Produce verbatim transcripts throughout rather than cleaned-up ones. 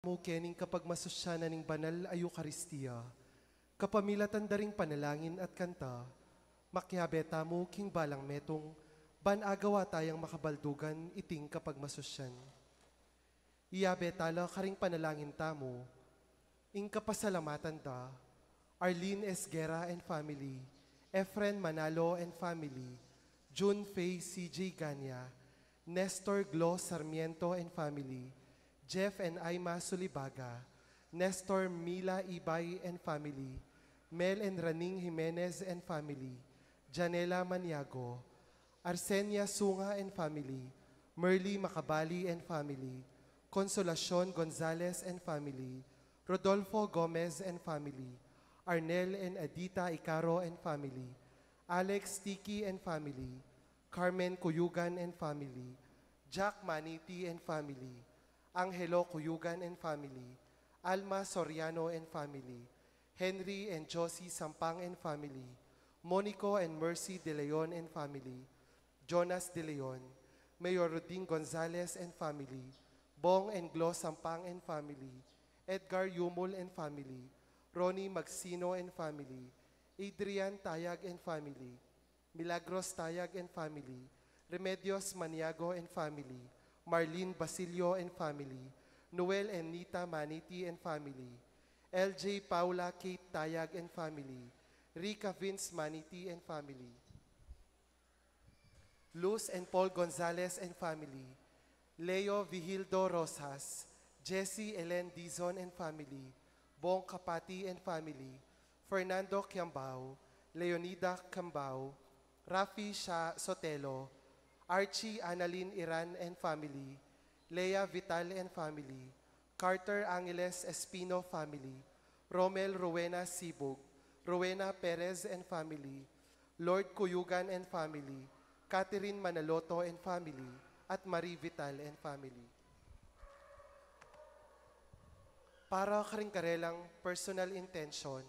mu kening kapagmasusyanan ning banal a Eukaristia, kapamilatan da ring panalangin at kanta, makiabe tamu king balang metung, ban agawa tayang makabaldugan iting kapagmasusyan. Iyabe tala karing panalangin tamu, ing kapasalamatan da, Arlene Esguerra and family, Efren Manalo and family, June Faye C J Ganya, Nestor Glo Sarmiento and family, Jeff and Aima Sulibaga, Nestor Mila Ibay and family, Mel and Raning Jimenez and family, Janela Maniago, Arsenia Sunga and family, Merly Macabali and family, Consolacion Gonzalez and family, Rodolfo Gomez and family, Arnel and Adita Icaro and family, Alex Tiki and family, Carmen Cuyugan and family, Jack Maniti and family, Angelo Cuyugan and family, Alma Soriano and family, Henry and Josie Sampang and family, Monico and Mercy De Leon and family, Jonas De Leon, Mayor Rodin Gonzalez and family, Bong and Glo Sampang and family, Edgar Yumul and family, Ronnie Magsino and family, Adrian Tayag and family, Milagros Tayag and family, Remedios Maniago and family, Marlene Basilio and family, Noel and Nita Maniti and family, L J Paula Kate Tayag and family, Rica Vince Maniti and family, Luz and Paul Gonzalez and family, Leo Vigildo Rosas, Jesse Elen Dizon and family, Bong Kapati and family, Fernando Kiambao, Leonida Kiambao, Rafi Sha Sotelo, Archie Annalyn Iran and family, Lea Vital and family, Carter Angeles Espino family, Romel Rowena Sibug, Rowena Perez and family, Lord Cuyugan and family, Catherine Manaloto and family, at Marie Vital and family. Para karing karelang personal intention,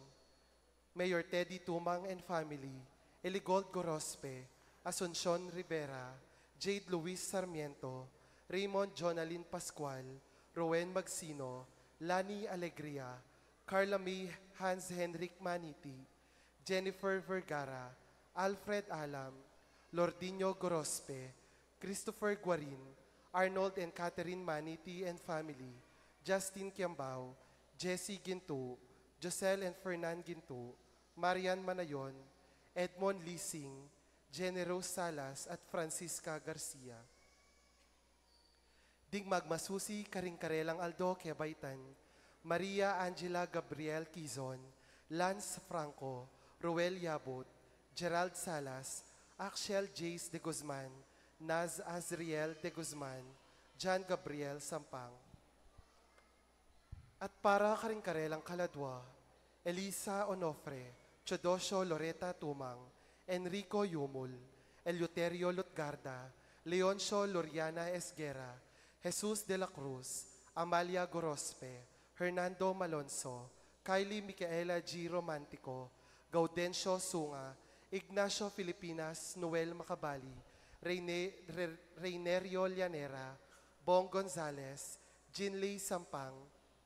Mayor Teddy Tumang and family, Eligold Gorospe, Asuncion Rivera, Jade Luis Sarmiento, Raymond Jonalyn Pascual, Rowen Magsino, Lani Alegria, Carla May Hans Henrik Maniti, Jennifer Vergara, Alfred Alam, Lordinho Gorospe, Christopher Guarin, Arnold and Catherine Maniti and family, Justin Kiambao, Jesse Gintu, Josel and Fernan Gintu, Marian Manayon, Edmond Lising, Jenny Rose Salas, at Francisca Garcia. Ding magmasusi karing karelang aldo kebaitan, Maria Angela Gabriel Quizon, Lance Franco, Roel Yabut, Gerald Salas, Axel Jace de Guzman, Naz Azriel de Guzman, John Gabriel Sampang. At para karing karelang kaladwa, Elisa Onofre, Teodosio Loreta Tumang, Enrico Yumul, Eleuterio Lutgarda, Leoncio Loriana Esguerra, Jesus de la Cruz, Amalia Gorospe, Hernando Malonzo, Kylie Micaela G Romantico, Gaudencio Sunga, Ignacio Filipinas, Noel Macabali, Reine-, Re-, Reinerio Llanera, Bong Gonzales, Jinley Sampang,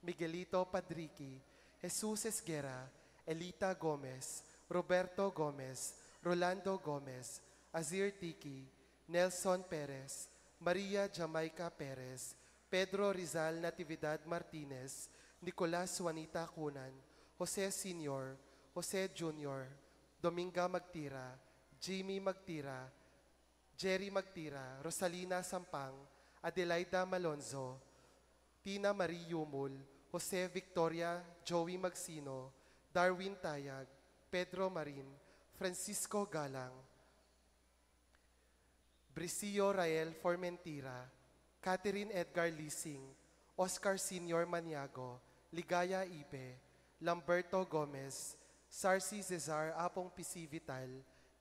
Miguelito Padriqui, Jesus Esguerra, Elita Gomez, Roberto Gomez, Rolando Gomez, Azir Tiki, Nelson Perez, Maria Jamaica Perez, Pedro Rizal Natividad Martinez, Nicolas Juanita Cunan, Jose Senior, Jose Junior, Dominga Magtira, Jimmy Magtira, Jerry Magtira, Rosalina Sampang, Adelaida Malonzo, Tina Marie Yumul, Jose Victoria, Joey Magsino, Darwin Tayag, Pedro Marin, Francisco Galang, Bricio Rael Formentira, Catherine Edgar Lising, Oscar Senior Maniago, Ligaya Ibe, Lamberto Gomez, Sarsi Cesar Apong P C Vital,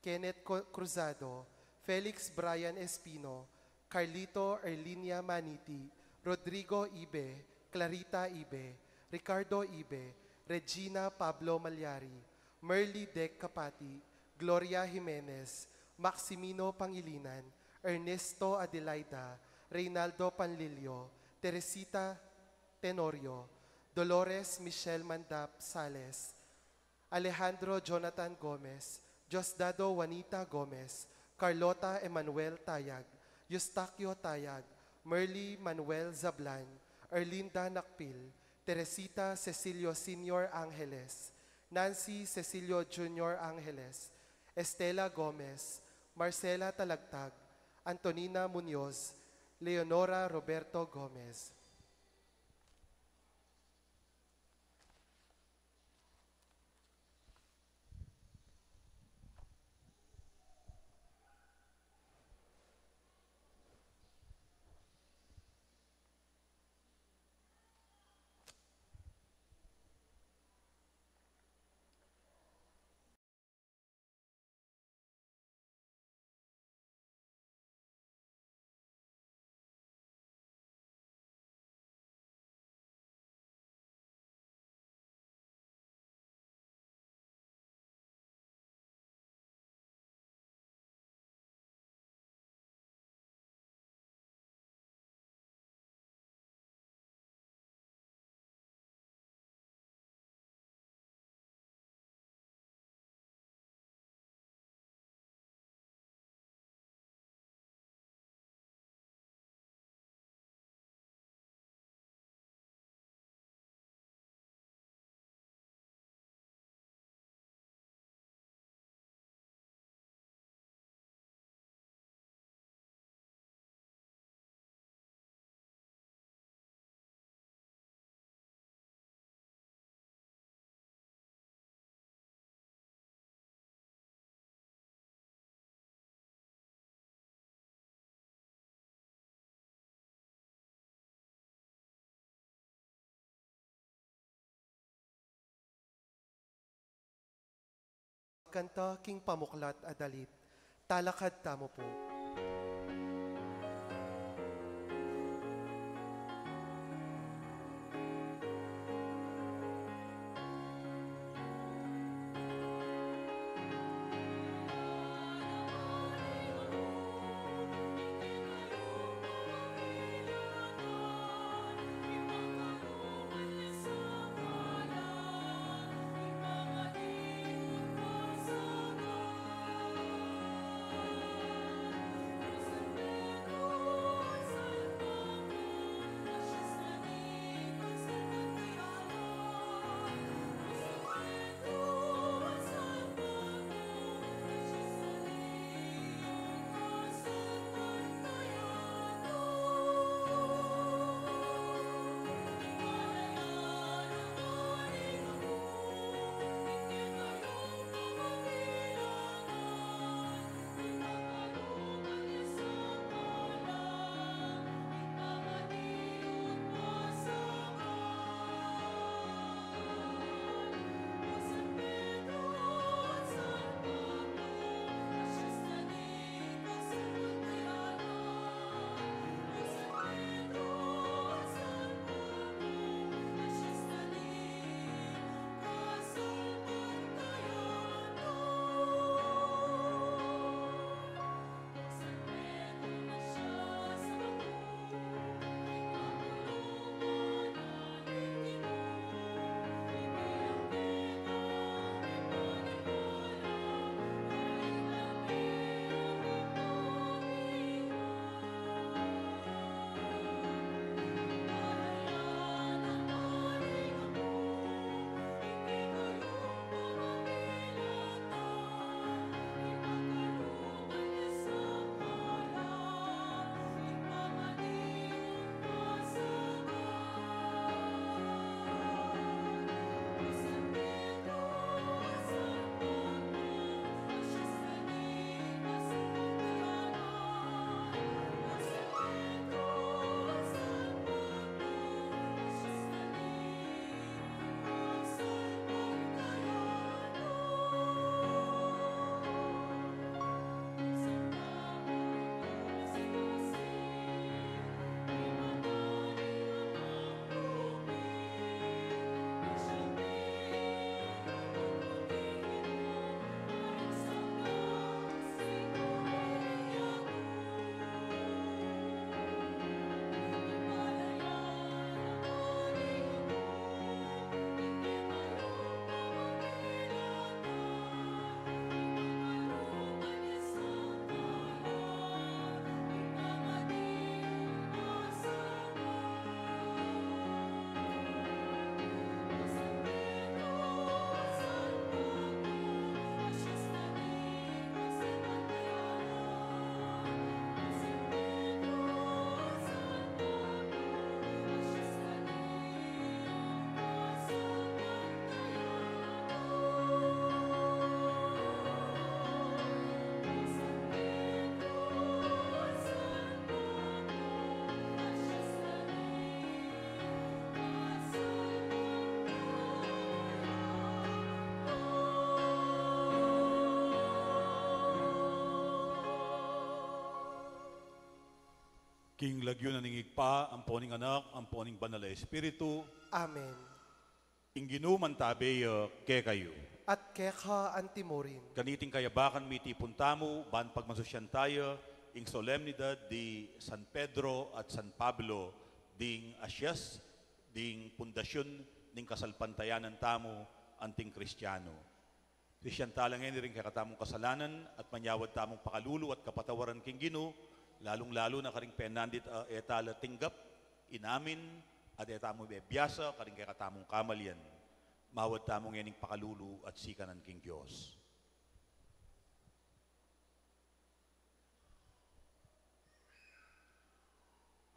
Kenneth Co-, Cruzado, Felix Brian Espino, Carlito Erlinia Maniti, Rodrigo Ibe, Clarita Ibe, Ricardo Ibe, Regina Pablo Malyari, Merly Dec Capati, Gloria Jimenez, Maximino Pangilinan, Ernesto Adelaida, Reynaldo Panlilio, Teresita Tenorio, Dolores Michelle Mandap Sales, Alejandro Jonathan Gomez, Diosdado Juanita Gomez, Carlota Emmanuel Tayag, Eustaquio Tayag, Merly Manuel Zablan, Erlinda Nakpil, Teresita Cecilio Senior Angeles, Nancy Cecilio Junior Angeles, Estela Gomez, Marcela Talagtag, Antonina Muñoz, Leonora Roberto Gomez. Kanta king pamuklat a dalit. Talakad tamu pu. King lagyu na ning Ibpa, ampo ning Anak, ampo ning Banal a Espiritu. Amen. Ing Ginu mantabe ya kekayu. At keka antimurin. Kaniting kayabakan mitipun tamu, ban pagmasusyan taya ing solemnidad di San Pedro at San Pablo, ding asyas, ding pundasyun ning kasalpantayanan tamu anting Kristiano. Sisian tala ngeni ring kekatamung kasalanan at manyawad tamung pakalulu at kapatawaran king Ginu, lalung-lalu na karing penandit a e tala tinggap, inamin, at e tamu bebiasa karing kekatamung kamalian. Mawad tamu ngening pakalulu at sikanan king Dios.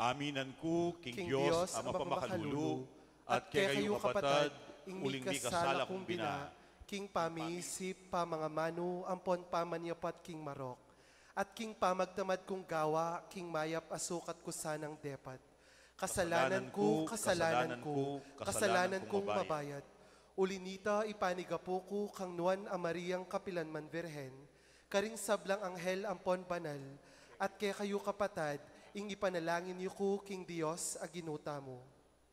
Aminan ku king Dios a mapamakalulu, at kekayu kapatad, uling mikasala kung bina, king pamiisip, pamangamanu, ampon pamanyapat king marok, at king pamagtamad kung gawa, king mayap a sukat ku sanang depat. Kasalanan ku, kasalanan ku, kasalanan kung mabayat. Uli nita, ipanigapu ku kang Nuan a Mariang kapilan man Virgen, karing sablang anghel ampon banal, at kekayu kapatad, ing ipanalangin yu ku king Dios a Ginu tamu.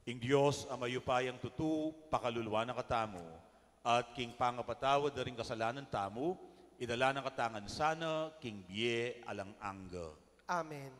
Ing Dios a mayupayang tutu, pakaluluan na katamu, at king pangapatawad da ring kasalanan tamu, idala na katamu ngan sana king bie alang angga. Amen.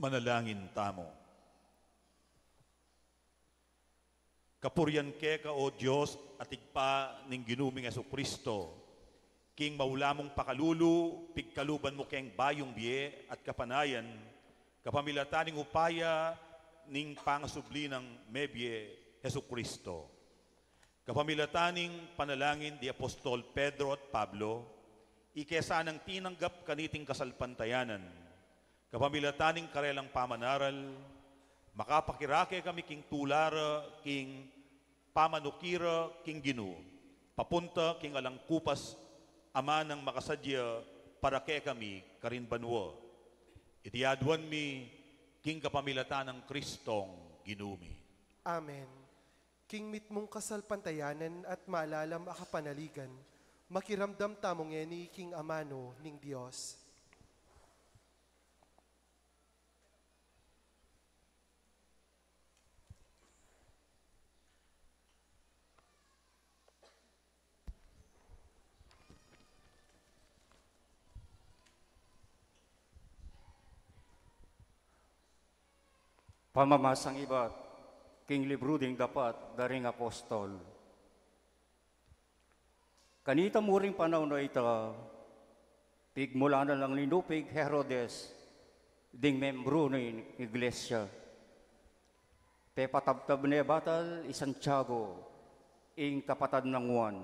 Manalangin tamu. Kapurian keka, O Dios, at Ibpa ning Ginu ming Jesucristo, king maulamu mung pakalulu, pigkaluban mu keng bayung bie at kapanayan, kapamilatan ning upaya ning pangasubli nang mebie Jesucristo. Kapamilatan ning panalangin di Apostol Pedro at Pablo, ike sanang tinanggap kaniting kasalpantayanan, kapamilatan ning karelang pamanaral, makapakirake kami king tula ra king pamanuki ra king Ginu, papunta king alang kupas a manang makasadya para kekami karin banua. Iti aduan mi king kapamilatan nang Kristong Ginu mi. Amen. King mitmung kasalpantayanan at malalam a kapanaligan, makiramdam tamu ngeni king amanu ning Dios. Pamamasang ibat king libru ding dapat da ring apostol. Kanita mu ring panaun a ita, pigmulanan lang linupig Herodes ding membru ning iglesia. Pepatabtab ne batal i Santiago, ing kapatad nang Juan.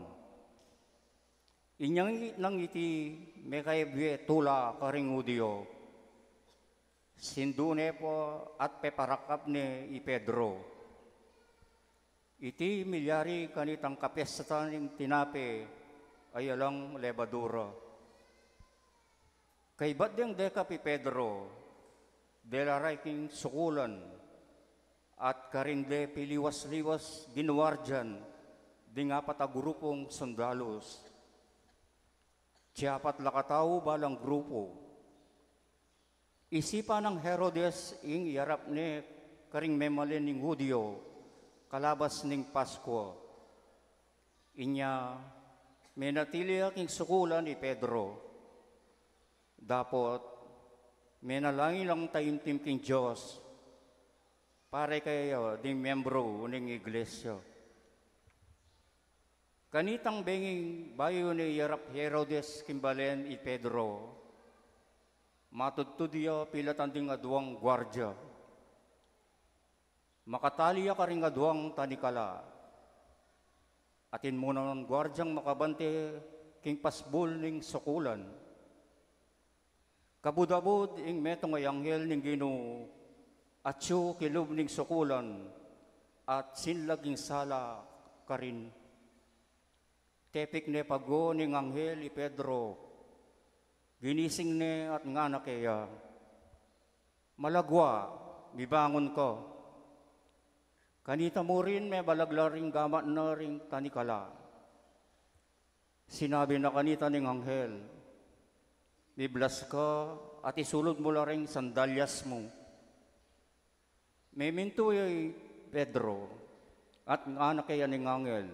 Inyang nang iti mekayabie tula karing Judio, sindu ne pa at peparakap ne i Pedro. Iti milyari kanitang kapestatan ning tinape a alang lebadura. Kaybat deng dekap i Pedro, dela ra king sukulan, at karin de piliwas-liwas ginuardian ding apat a grupung sundalus. Tiapat la katau balang grupu. Isipan nang Herodes ing iyarap ne karing memalen ning Judio, kalabas ning Paskua. Inya, menatili ya king sukulan i Pedro. Dapot, menalangin lang taimtim king Dios, para kaya ding membru ning iglesia. Kanitang benging bayu ne iyarap Herodes king balen i Pedro, matudtud ya pilatan ding aduang guardia. Makatali ya karing aduang tanikala. Atin mu naman guardiang makabante king pasbul ning sukulan. Kabud-abud ing metung a anghel ning Ginu, atyu king lub ning sukulan, at sinlag ing sala karin. Tepik ne paggo ning anghel i Pedro, ginising ne at ngana keya, "Malagwa, mibangun ka." Kanita mu rin mebalag la ring gamat na ring tanikala. Sinabi na kanita ning anghel, "Miblas ka at isulud mu la ring sandalyas mu." Memintu ya i Pedro at ngana keya ning anghel,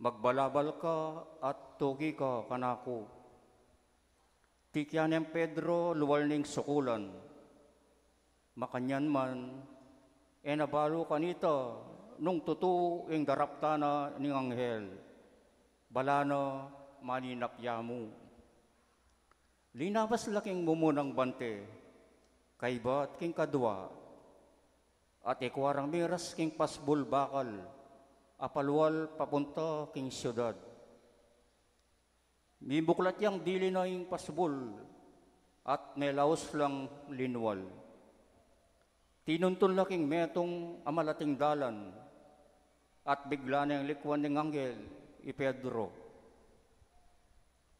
"Magbalabal ka at tuki ka kanaku." Tikian neng Pedro lual ning sukulan. Makanyan man, e na balu kanita nung tutu ing daraptan na ning anghel. Bala na maninapya mu. Linabas la king mumunang bante, kaybat king kadwa, at ikwa rang miras king pasbul bakal a palual papunta king siudad. Mibuklat yang dili na ing pasbul at melaus lang linwal. Tinuntun la king metung a malating dalan at bigla neng likwan ning anghel i Pedro.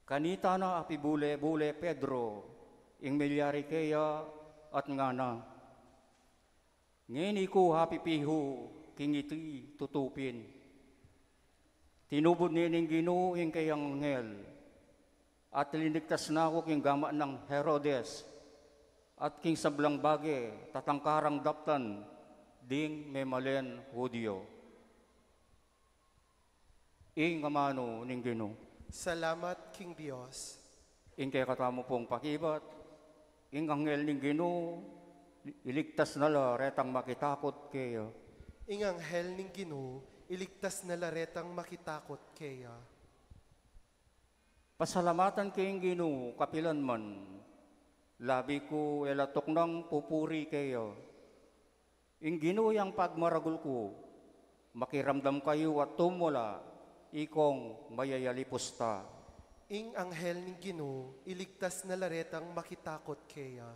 Kanita na apibule-bule Pedro ing milyari keya at ngana, "Ngeni ku apipihu king iti tutu pin." Tinubud ne ning Ginu ing keyang anghel, at linigtas na ku king gamat nang Herodes at king sablang bage tatangkarang daptan ding memalen Judio. Ing amanu ning Ginu. Salamat king Dios. Ing kekatamu pung pakibat, Ing anghel ning Ginu, iligtas na la retang makitakut keya. Ing anghel ning Ginu, iligtas na la retang makitakut keya. Pasalamatan ke ing Ginu kapilan man, labi ku e la tuknang pupuri keya. Ing Ginu yang pagmaragul ku, makiramdam kayu at tumula, ikong mayayalipus ta. Ing anghel ning Ginu, iligtas na la retang makitakut keya.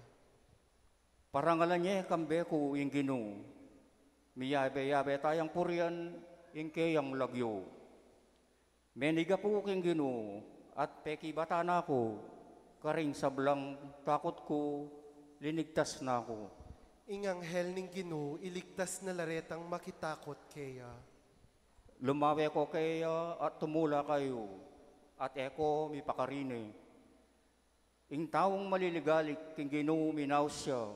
Parangalan ye kambe ku ing Ginu, miyabe-yabe tayang purian ing keyang lagyu. Menigapu ku king Ginu, at pekibatan na ku, karing sablang takut ku, linigtas na ku. Ing anghel ning Ginu, iligtas na la retang makitakut keya. Lumawe ko keya at tumula kayu, at e ko mipakarine. Ing taung maliligalik king Ginu minaus ya,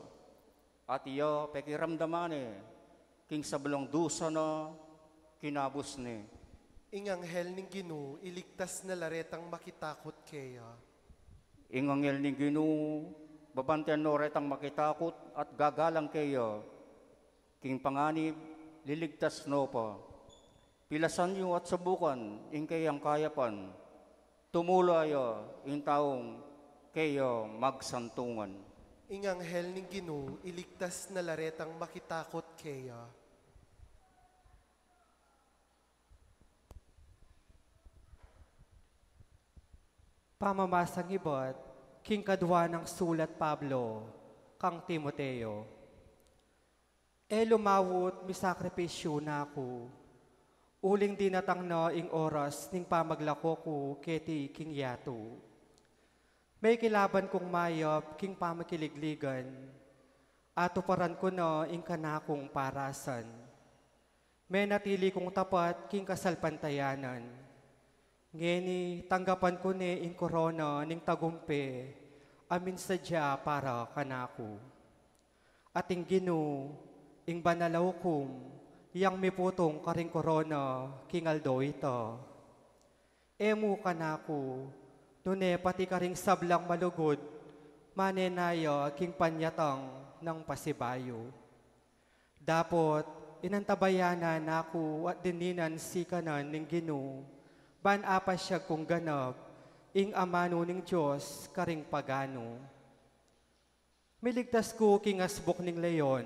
at iya pekiramdaman ne, king sablang dusa na kinabus ne. Ing anghel ning Ginu, iligtas na la retang makitakut keya. Ing anghel ning Ginu, babantian no retang makitakut at gagalang keya. King panganib, liligtas no pa. Pilasan yu at subukan ing keyang kayapan. Tumula ya ing taung keya magsantungan. Ing anghel ning Ginu, iligtas na la retang makitakut keya. Pamamasang ibat king kadwa nang sulat Pablo kang Timoteo. E lumawut misakripisyu na ku, uling dinatang na ing oras ning pamaglako ku keti king yatu. Mekilaban kung mayap king pamakiligligan, atuparan ku na ing kanakung parasan. Menatili kung tapat king kasalpantayanan. Ngeni tanggapan ku ne ing korona ning tagumpe a minsadya para kanaku. At ing Ginu, ing banal a ukum, yang miputung karing korona king aldo ita. E mu kanaku, nune pati karing sablang malugud, manenaya king panyatang nang pasibayu. Dapot, inantabayanan na ku at dininan sikanan ning Ginu, ban apasyag kung ganap ing amanu ning Dios karing paganu. Miligtas ku king asbuk ning leon.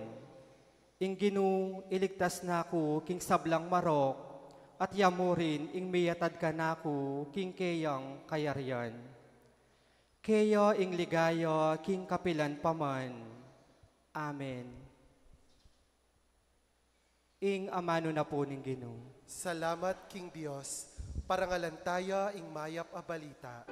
Ing Ginu iligtas na ku king sablang marok, at ya mu rin ing miyatad kanaku king keyang kayarian. Keya ing ligaya king kapilan pa man. Amen. Ing amanu na pu ning Ginu. Salamat king Dios. Parangalan taya ing mayap a balita.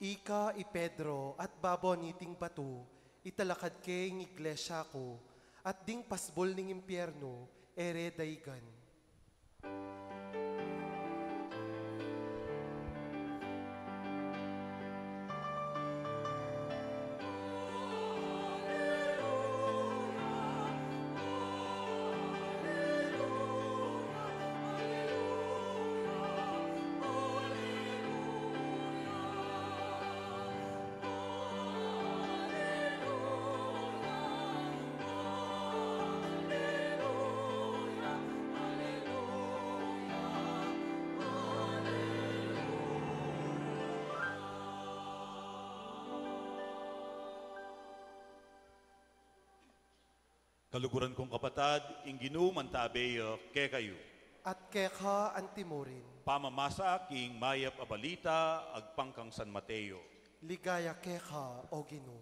Ika i Pedro, at babo niting batu italakad ke ing iglesia ku, at ding pasbul ning impiernu e re daigan. Kaluguran kung kapatad, ing Ginu mantabe ya kekayu. At keka antimurin. Pamamasa king mayap a balita agpang kang San Mateo. Ligaya keka, O Ginu.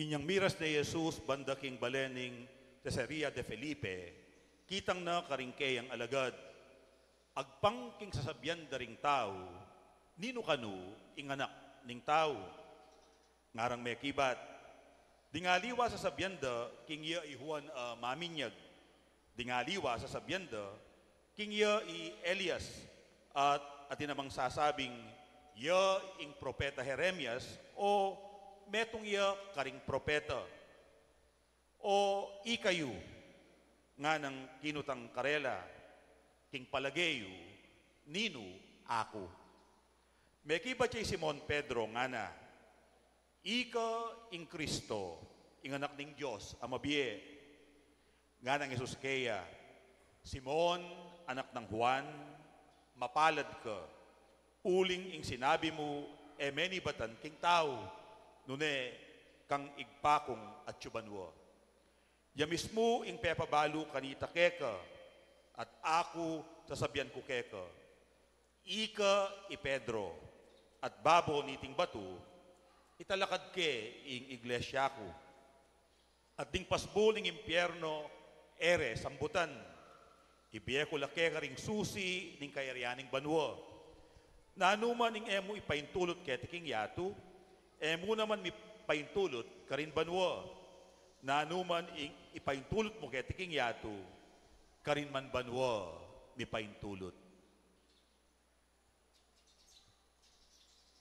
Inyang miras de Jesus banda king bale ning Cesarea de Felipe, kitang na karing keyang alagad. Agpang king sasabian da ring tau, "Ninu kanu ing Anak ning Tau?" Ngarang mekibat, "Ding aliwa sasabian da king iya i Juan a maminyag. Ding aliwa sasabian da king iya i Elias, at atin namang sasabing iya ing propeta Jeremias, o metung iya karing propeta." "O ikayu," nganang kinutang karela, "king palage yu, ninu aku?" Mekibat ya i Simon Pedro, ngana, "Ika ing Kristo, ing Anak ning Dios a mabie." Nganang Jesus keya, "Simon, anak nang Juan, mapalad ka, uling ing sinabi mu e menibatan king tau, nune kang Ibpa kung atyu banua. Ya mismu ing pepabalu kanita keka, at aku sasabian ku keka, ika i Pedro, at babo niting batu italakad ke ing iglesia ku. At ding pasbu ning impierno e re sambutan. Ibie ku la keka ring susi ning kayarian ning banua. Nanu man ing e mu ipaintulut keti king yatu, e mu naman mipaintulut karin banua. Nanu man ing ipaintulut mu keti king yatu, karin man banua mipaintulut."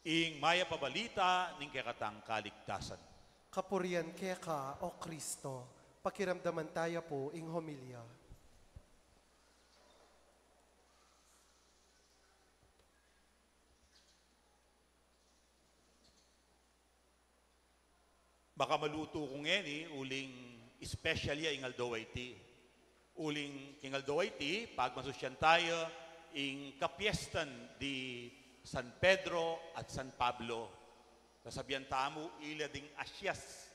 Ing mayap a balita ning kekatang kaligtasan. Kapurian keka, O Kristo. Pakiramdaman taya pu ing homilya. Baka malutu ku ngeni, uling special ya ing aldo a iti. Uling king aldo a iti, pagmasusyan taya ing kapiestan di San Pedro at San Pablo. Sasabian tamu, ila ding asyas,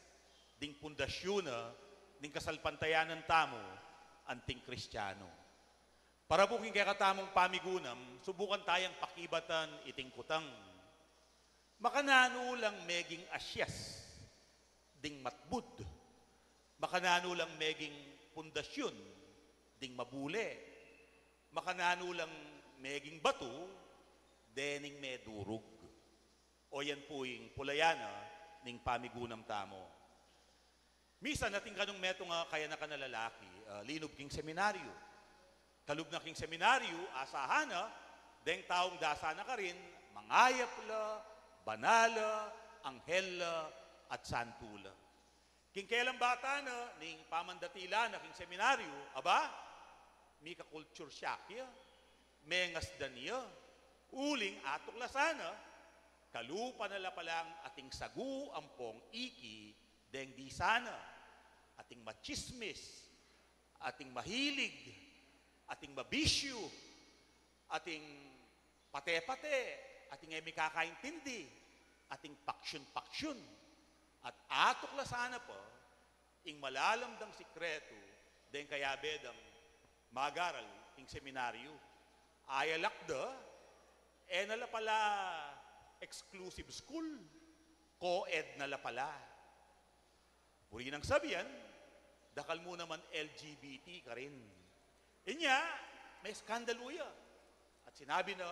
ding pundasyun na ning kasalpantayanan tamu anting Kristiano. Para pu king kekatamung pamigunam, subukan tayang pakibatan iting kutang. Makananu lang meging asyas ding matbud? Makananu lang meging pundasyun ding mabule? Makananu lang meging batu dening medurug? O yan pu ing pulayan na ning pamigunam tamu. Misan atin kanung metung a kayanakan a lalaki, ah, linub king seminaryo. Kalub na king seminaryo, asahan na, deng taung dasan na karin, mangayap la, banal la, anghel la, at santo la. King kelang bata na, ning pamandatila na king seminaryo, aba, mika-culture shock ya, mengasdan ya, uling atuklasan na, kalupa na la palang ating sagu ampong iki deng disa na, ating machismis, ating mahilig, ating mabisyu, ating pate-pate, ating e mikakaintindi, ating paksyon-paksyon, at atuklasan na pa ing malalam dang sikretu deng kayabe dang mag-aral king seminaryo. Ayalak da, e na la pala exclusive school, co-ed na la pala. Buri nang sabian, dakal mu naman L G B T karin. Inya, meskandalu ya. At sinabi na,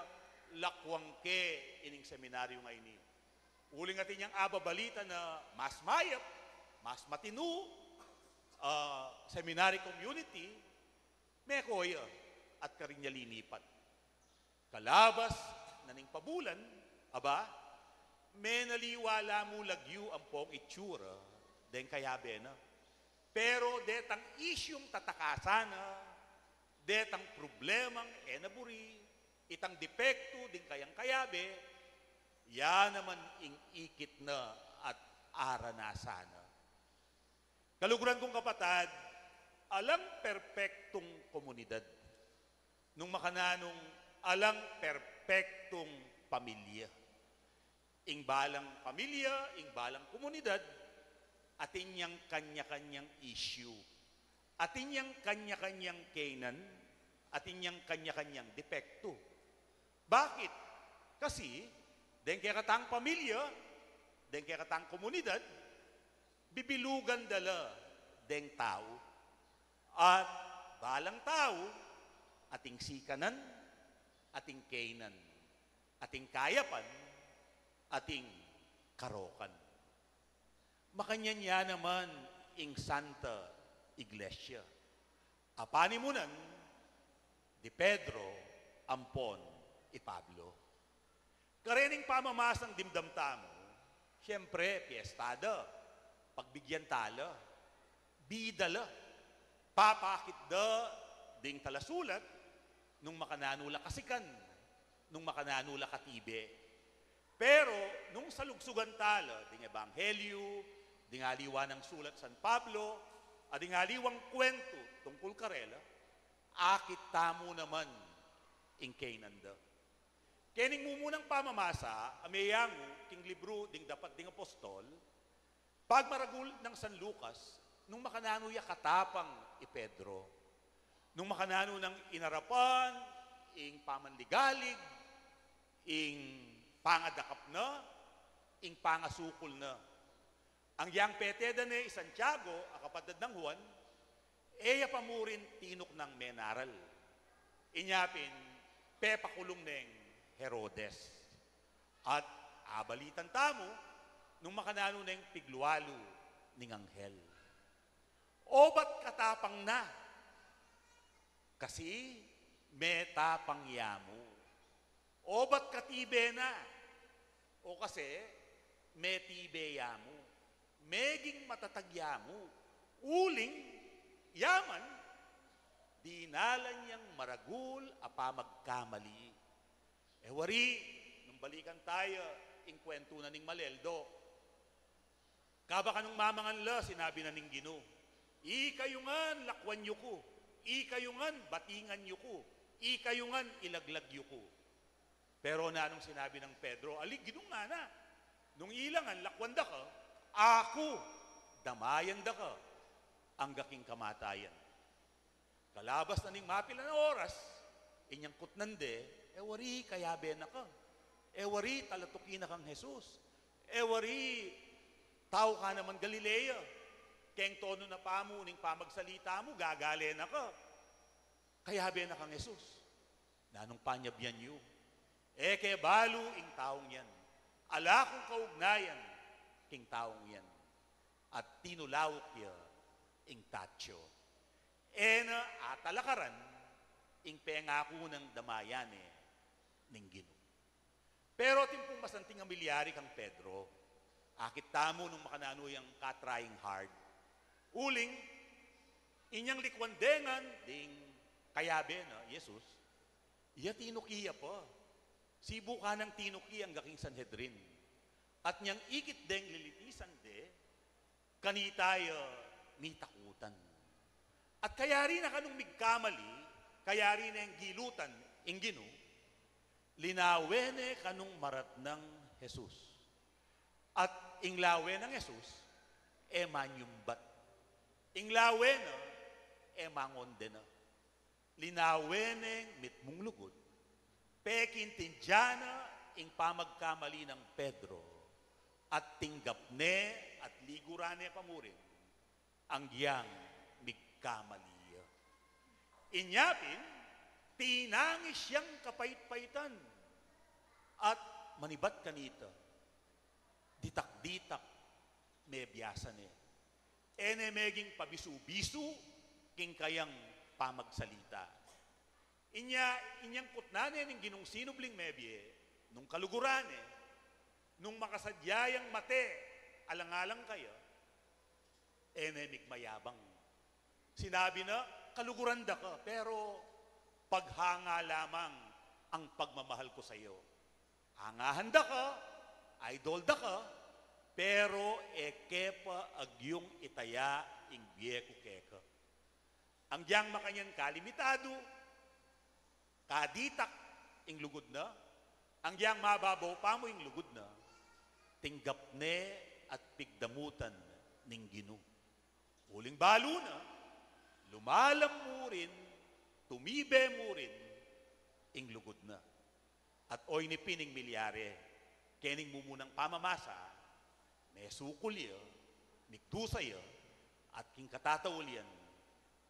lakwang ke ining seminaryo ngeni. Uling atin yang ababalita na mas mayap, mas matinu, ah, seminary community, meko ya at karin ya linipat. Kalabas na ning pabulan, aba, menaliwa la mu lagyu ampong itsura deng kayabe na. Pero detang isyung tatakasan na, detang problemang e na buri, itang depektu ding kayang kayabe, ya naman ing ikit na at aranasan na. Kaluguran kung kapatad, alang perpektung komunidad. Nung makananung alang perpektung pamilya. Ing balang pamilya, ing balang komunidad, atin yang kanya-kanyang issue. Atin yang kanya-kanyang kainan, atin yang kanya-kanyang depektu. Bakit? Kasi, deng kekatang pamilya, deng kekatang komunidad, Bibilugan da la deng tau. At balang tau, ating sikanan, ating kaynan, ating kayapan, ating karokan. Makanyan ya naman ing Santa Iglesia. A panimunan di Pedro ampon i Pablo. Karening pamamasang dimdam tamu, siyempre, piyesta da, pagbigyan tala, bida la, papakit da ding talasulat, nung makananu la kasikan, nung makananu la katibe. Pero nung salugsugan tala ding ebanghelyu, ding aliwa nang sulat San Pablo, at ding aliwang kwentu tungkul karela, akit tamu naman ing kaynan da. Kening mumunang pamamasa, a meyangu king libru ding Dapat ding Apostol, pagmaragul nang San Lucas, nung makananu ya katapang i Pedro. Nung makananu nang inarapan ing pamanligalig, ing pangadakap na, ing pangasukul na. Anggiyang pete da ne i Santiago, a kapatad nang Juan, e ya pa murin tinuknang menaral. Inya pin, pepakulung neng Herodes. At abalitan tamu, nung makananu neng piglualu ning anghel. Obat katapang na, kasi metapang ya mu. Obat katibe na, o kasi metibe ya mu. Meging matatag ya mu. Uling, ya man, dinalan yang maragul a pamagkamali. E wari, nung balikan taya ing kwentu na ning maleldo. Kaba kanung mamangan la, sinabi na ning Ginu, "Ikayu ngan lakwan yu ku, ikayu ngan batingan yu ku, ikayu ngan ilaglag yu ku." Pero nanung sinabi nang Pedro, "Ali, Ginu, ngana, nung ila ngan lakwan da ka, aku damayan da ka angga king kamatayan." Kalabas na ning mapilan a oras, inyang kutnan de, "E wari kayabe na ka. E wari talatuki na kang Jesus. E wari tau ka naman Galilea. Keng tonu na pamu ning pamagsalita mu, gagale na ka. Kayabe na kang Jesus." Nanung panyabyan yu? E ke balu ing taung yan. Ala kung kaugnayan king taung yan. At tinulauk ya ing tatsu. E na atalakaran ing pengaku nang damayan ne ning Ginu. Pero atin pung masanting a milyari kang Pedro, akit tamu nung makananu yang ka-trying hard. Uling, inyang likwan de ngan ding kayabe na, Jesus, iya tinuki ya pa. Sibu ka nang tinuki angga king Sanhedrin. At nyang ikit deng lilitisan de, kanita ya mitakutan. At kayari na kanung migkamali, kayari neng gilutan ing Ginu, linawe ne kanung maratnang Jesus. At ing lawe nang Jesus, e manyumbat. Ing lawe na, e mangondena. Linawe neng mitmung lugud, pekintindian na ing pamagkamali nang Pedro, at tinggap ne at liguran ne pa murin anggiyang migkamali ya. Inya pin, tinangis yang kapait-paitan at manibat kanita, ditak-ditak mebiasan ne. E ne meging pabisu-bisu king kayang pamagsalita. Inya, inyang kutnan ne ning Ginung sinubling mebie, nung kaluguran ne, nung makasadya yang mate alang-alang kaya, e ne migmayabang. Sinabi na, "Kaluguran da ka, pero paghanga lamang ang pagmamahal ko sa iyo." Angahan da ka, idol da ka, pero e ke pa agyung itaya ing bie ku keka. Anggiyang makanyan kalimitadu, kaditak ing lugud na, anggiyang mababaw pa mu ing lugud na, tinggap ne at pigdamutan ning Ginu. Uling balu na, lumalam murin, tumibe murin ing lugud na. At oyni pin ing milyari, kening mumunang pamamasa, mesukul ya, Mikdusa ya, at king katataulian,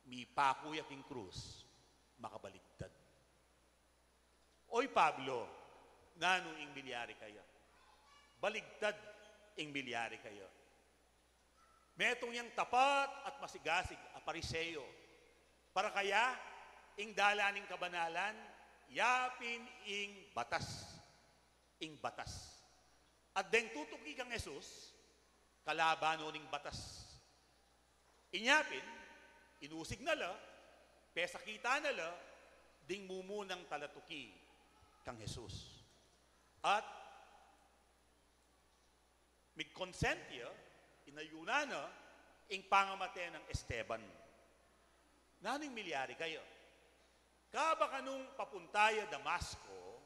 mipaku ya king krus, makabaligtad. Oy Pablo, nanu ing milyari kaya? Baligtad ing milyari kaya. Metung yang tapat at masigasig a Pariseo. Para kaya, ing dalan ning kabanalan, yapin ing batas. Ing batas. At deng tutuki kang Jesus, kalaban no ning batas. Inya pin, inusig na la, pesakitan na la, ding mumunang talatuki kang Jesus. At migkonsent ya, inayunan na, ing pangamate nang Esteban. Nanu ing milyari kaya? Kabang kanung papunta ya Damasco,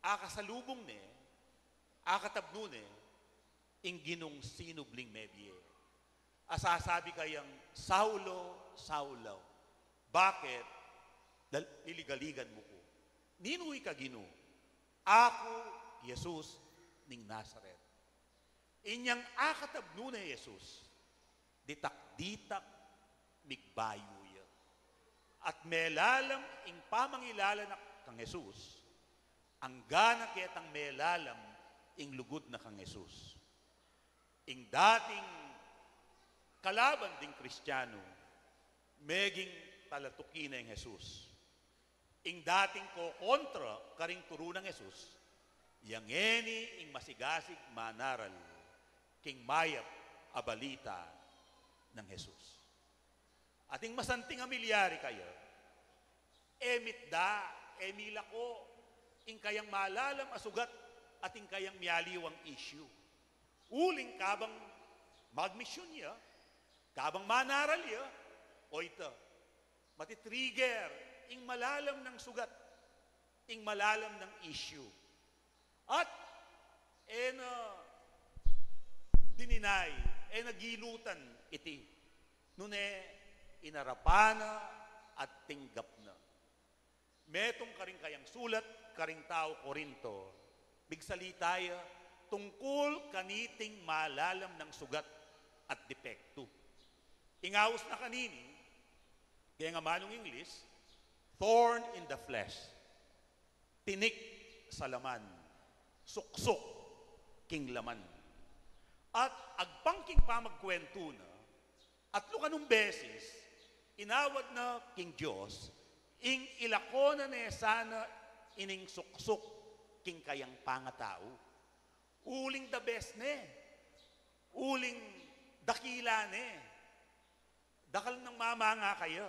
akasalubung ne, akatabnu ne, ing Ginung sinubling mebie. A sasabi kayang, "Saulo, Saulo, bakit lal-, liligaligan mu ku? Ninu ika, Ginu?" "Aku, Jesus ning Nazaret." Inyang akatabnu ne Jesus, ditak-ditak migbayu ya. At melalam ing pamangilala na kang Jesus, anggana ketang melalam ing lugud na kang Jesus. Ing dating kalaban ding Kristiano, meging talatuki na ing Jesus. Ing dating kokontra karing turu nang Jesus, ya ngeni ing masigasig manaral king mayap a balita nang Jesus. At ing masanting a milyari kaya, e mitda, e milako, ing kayang malalam a sugat at ing kayang mialiwang issue. Uling kabang magmisyun ya, kabang manaral ya, o ita, matitrigger ing malalam nang sugat, ing malalam nang issue. At e na dininay, e na gilutan iti. Nune inarapan na at tinggap na. Metung karing kayang sulat karing tau Corinto, migsalita ya tungkul kaniting malalam nang sugat at depektu. Ing aus na kanini, keng amanung English, thorn in the flesh. Tinik sa laman, suksuk king laman. At agpang king pamagkwentu na, atlu kanung beses, inawad na king Dios, ing ilako na ne sana ining suksuk king kayang pangatau. Uling the best ne, uling dakila ne, dakal nang mamanga kaya,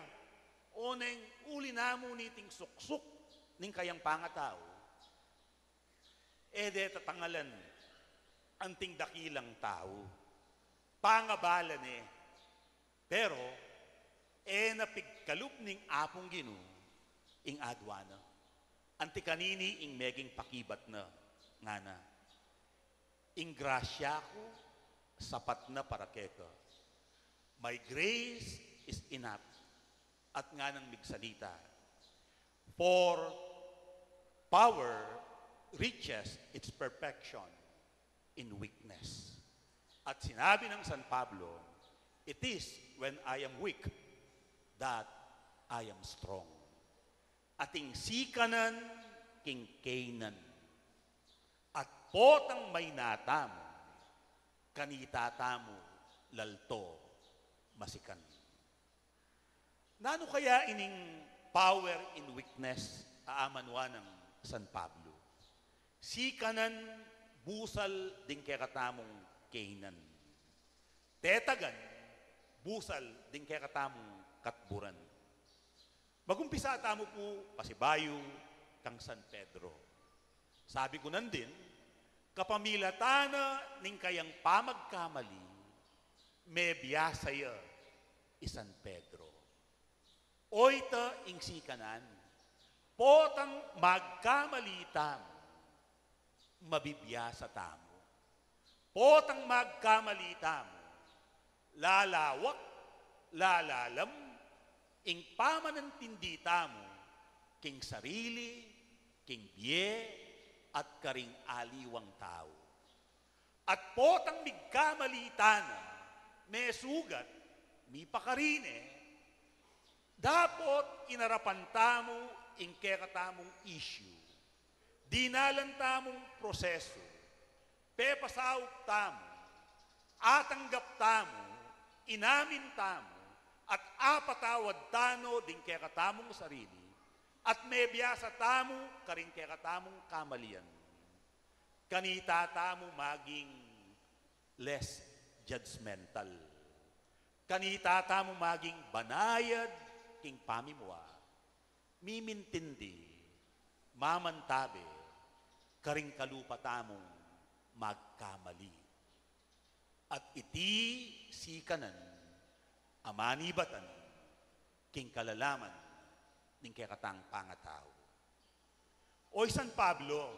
o neng uli na mu niting suksuk ning kayang pangatau, e de tatangalan anting dakilang tau. Pangabala ne, pero e na pigkalub ning Apung Ginu ing adwa na. Anti kanini ing meging pakibat na, ngana, "Ing grasya ku sapat na para keka." My grace is enough. At nganang migsalita, "For power reaches its perfection in weakness." At sinabi ng San Pablo, "It is when I am weak that I am strong." Ating sikanan king kaynan. At potang maina tamu, kanita tamu lalto masikan. Nanu kaya ining power in weakness a amanwa nang San Pablo? Sikanan, busal ding kekatamung kaynan. Tetagan, busal ding kekatamung katburan. Magumpisa tamu pu pasibayu kang San Pedro. Sabi ku nandin, kapamilatan na ning kayang pamagkamali, mebiasa ya i San Pedro. Oyta ing sikanan, potang magkamali tamu, mabibiasa tamu. Potang magkamali tamu, lalawak, lalalam, ing pamanantindi tamu, king sarili, king bie, at karing aliwang tau. At potang migkamali tana, mesugat, mipakarine, dapot inarapan tamu ing kekatamung issue, dinalan tamung prosesu, pepasaup tamu, atanggap tamu, inamin tamu, at apatawad tanu ding kekatamung sarili, at mebiasa tamu karing kekatamung kamalian. Kanita tamu maging less judgmental. Kanita tamu maging banayad king pamimua, mimintindi, mamantabe karing kalupa tamung magkamali. At iti sikanan a manibatan king kalalaman ning kekatang pangatau. Oy San Pablo,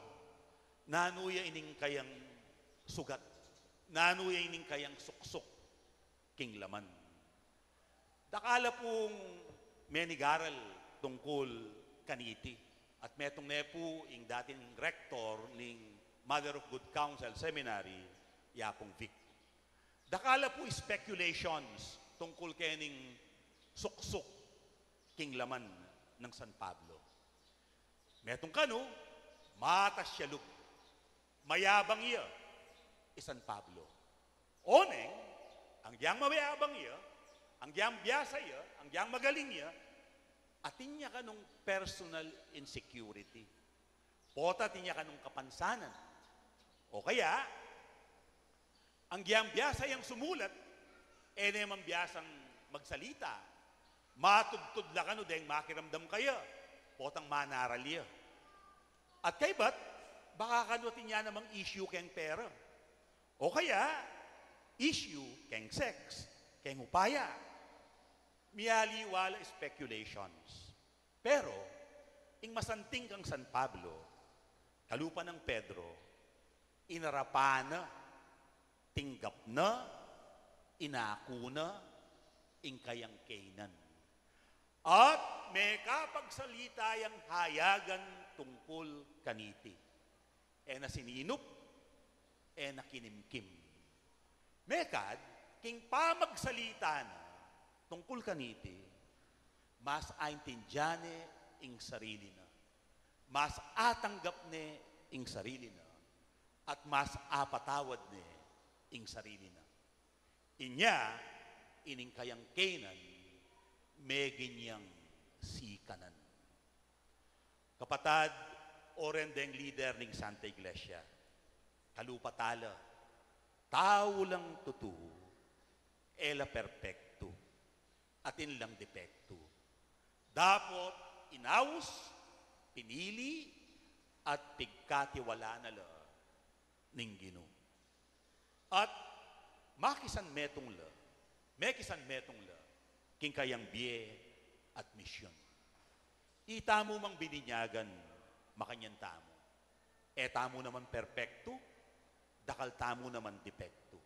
nanu ya ining kayang sugat? Nanu ya ining kayang suksuk king laman? Dakal la pung menigaral tungkul kaniti. At metung ne pu ing dating rector ning Mother of Good Counsel Seminary, Yapong Vic. Dakal la pu speculations tungkul kening suksuk king laman nang San Pablo. Metung kanu, matas ya lub, mayabang ya i San Pablo. Oneng, anggiyang mayabang ya, anggiyang biasa ya, anggiyang magaling ya, atin ya kanung personal insecurity. Pota atin ya kanung kapansanan. O kaya, anggiyang biasa yang sumulat, e ne man biasang magsalita. Matubtud la kanu deng makiramdam kaya, potang manaral ya. At kaybat, baka kanu atin ya namang issue keng pera. O kaya, issue keng sex, keng upaya. Mialiwa la speculations. Pero, ing masanting kang San Pablo, kalupa nang Pedro, inarapan na, tinggap na, inaku na ing kayang keynan. At mekapagsalita yang hayagan tungkul kaniti. E na sininup, e na kinimkim. Mekad, king pamagsalita na tungkul kaniti, mas aintindian ne ing sarili na, mas atanggap ne ing sarili na, at mas apatawad ne ing sarili na. Inya, ining kayang keynan, meging yang sikanan. Kapatad, o ren deng lider ning Santa Iglesia, kalupa tala, tau lang tutu, e la perpektu, atin lang depektu. Dapot inaus, pinili, at pigkatiwala na la ning Ginu. At makisanmetung la, mekisanmetung la king kayang bie at misyon. Itamu mang bininyagan, makanyan tamu. E tamu naman perpektu, dakal tamu naman depektu.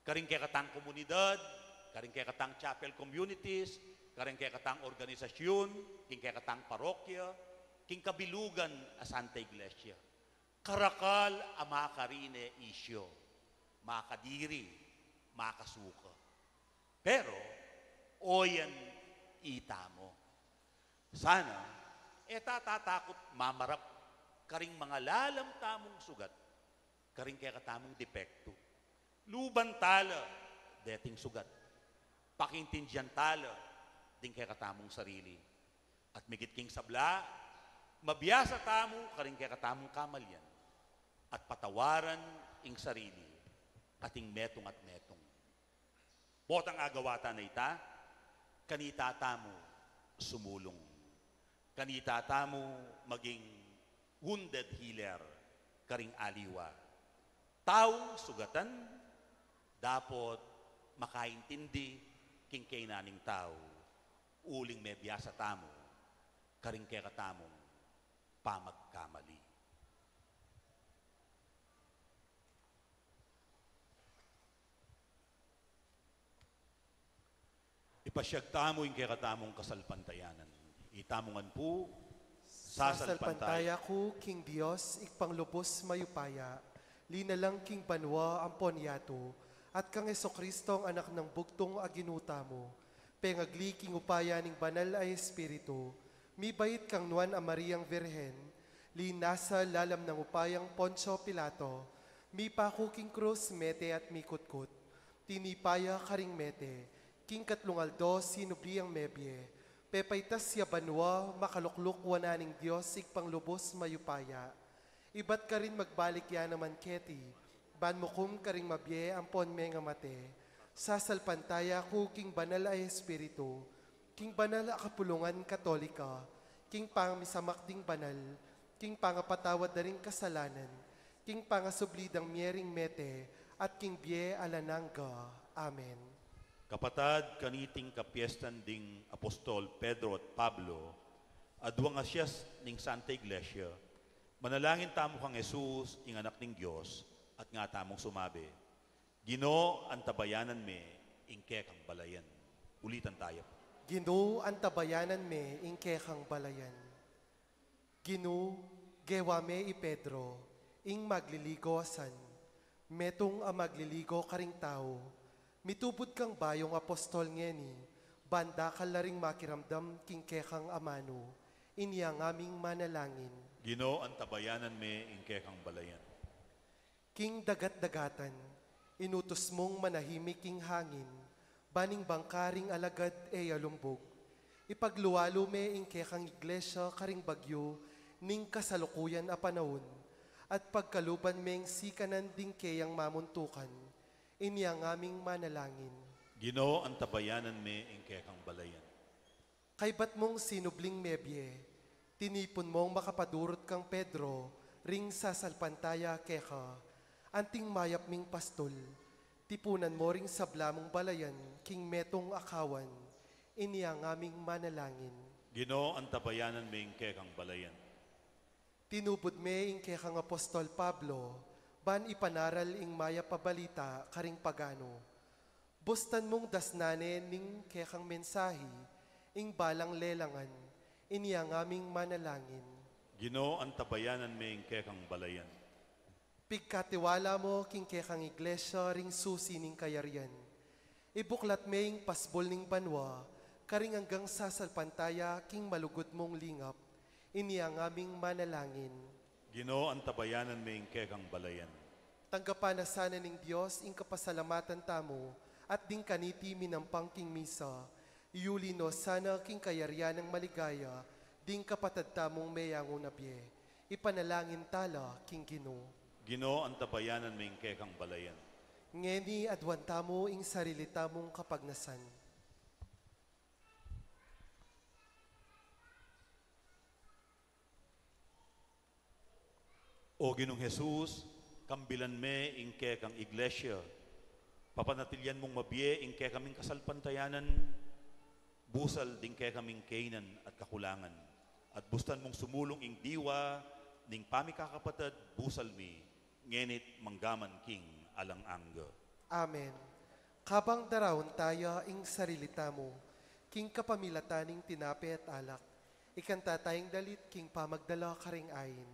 Karing kekatang komunidad, karing kekatang chapel communities, karing kekatang organisasyun, king kekatang parokya, king kabilugan a Santa Iglesia. Karakal a makarine isyu, makadiri, makasuka. Pero, oyan itamu. Sana, e ta tatakut mamarap karing mangalalam tamung sugat, karing kekatamung depektu. Luban tala deting sugat. Pakiintindian tala ding kekatamung sarili. At migit king sabla, mabiasa tamu karing kekatamung kamalian at patawaran ing sarili kating metung at metung. Potang agawa ta na ita, kanita tamu sumulung. Kanita tamu maging wounded healer karing aliwa. Taung sugatan, dapot makaintindi king kaynan ning tau, uling mebiasa tamu karing kekatamung pamagkamali. Ipasyag tamu ing kekatamung kasalpantayanan. Itamu ngan pu, sasalpantaya. Sasalpantaya ku king Dios, Ibpang lubus mayupaya, Linalang king banua ampon yatu, at kang Jesucristo, ang Anak nang bugtung a Ginu tamu, pengagli king upaya ning Banal a Espiritu, mibait kang Nuan a Mariang Virgen, linasa lalam nang upayang Poncio Pilato, mipaku king krus, mete at mikutkut, tinipa ya karing mete, king katlung aldo sinubli yang mebie, pepaitas ya banua, makalukluk wanan ning Dios Ibpang lubus mayupaya. Ibat karin magbalik ya naman keti, ban mukum karing mabie ampon mengamate. Sasalpantaya ku king Banal a Espiritu, king banal a kapulungan Katolika, king pamisamak ding banal, king pangapatawad da ring kasalanan, king pangasubli dang mie ring mete, at king bie alang angga. Amen. Kapatad, kaniting kapiestan ding apostol Pedro at Pablo, aduang asias ning Santa Iglesia, manalangin tamu kang Jesus, ing Anak ning Dios, at nga tamung sumabi, Ginu, antabayanan me ing kekang balayan. Ulitan taya pu. Ginu, antabayanan me ing kekang balayan. Ginu, gewa me i Pedro, ing magliligo a san, metung a magliligo karing tau, mitubud kang bayung apostol ngeni, ban dakal la ring makiramdam king kekang amanu, inya ngaming manalangin. Ginu, antabayanan me ing kekang balayan. King dagat-dagatan, inutus mung manahimik ing hangin, ban ing bangka ring alagad e ya lumbug. Ipaglualu me ing kekang iglesia karing bagyu ning kasalukuyan a panaun, at pagkaluban meng sikanan ding keyang mamuntukan, inya ngaming manalangin. Ginu, antabayanan me ing kekang balayan. Kaybat mung sinubling mebie, tinipun mung makapadurut kang Pedro ring sasalpantaya keka, anting mayap ming pastul, tipunan mu ring sabla mung balayan king metung a kawan, inya ngaming manalangin. Ginu, antabayanan me ing kekang balayan. Tinubud me ing kekang apostol Pablo, ban ipanaral ing mayap a balita karing paganu. Bustan mung dasnan ne ning kekang mensahi, ing balang lelangan, inya ngaming manalangin. Ginu, antabayanan me ing kekang balayan. Pigkatiwala mu king kekang iglesia ring susi ning kayarian. Ibuklat me ing pasbul ning banua, karing anggang sasalpantaya king malugud mung lingap, inya ngaming manalangin. Ginu, antabayanan me ing kekang balayan. Tanggapan na sana ning Dios ing kapasalamatan tamu, at ding kaniti minampang king misa, iuli no sana king kayarian nang maligaya, ding kapatad tamung meyangu na bie. Ipanalangin tala king Ginu. Ginu, antabayanan me ing kekang balayan. Ngeni aduan tamu ing sarili tamung kapagnasan. O Ginung Jesus, kambilan me ing kekang iglesia, papanatilian mung mabie ing kekaming kasalpantayanan, busal ding kekaming kainan at kakulangan, at bustan mung sumulung ing diwa ning pamikakapatad busal mi, ngeni't manggaman king alang angga. Amen. Kabang daraun taya ing sarili tamu, king kapamilatan ning tinape at alak, ikanta tayang dalit king pamagdala karing ain.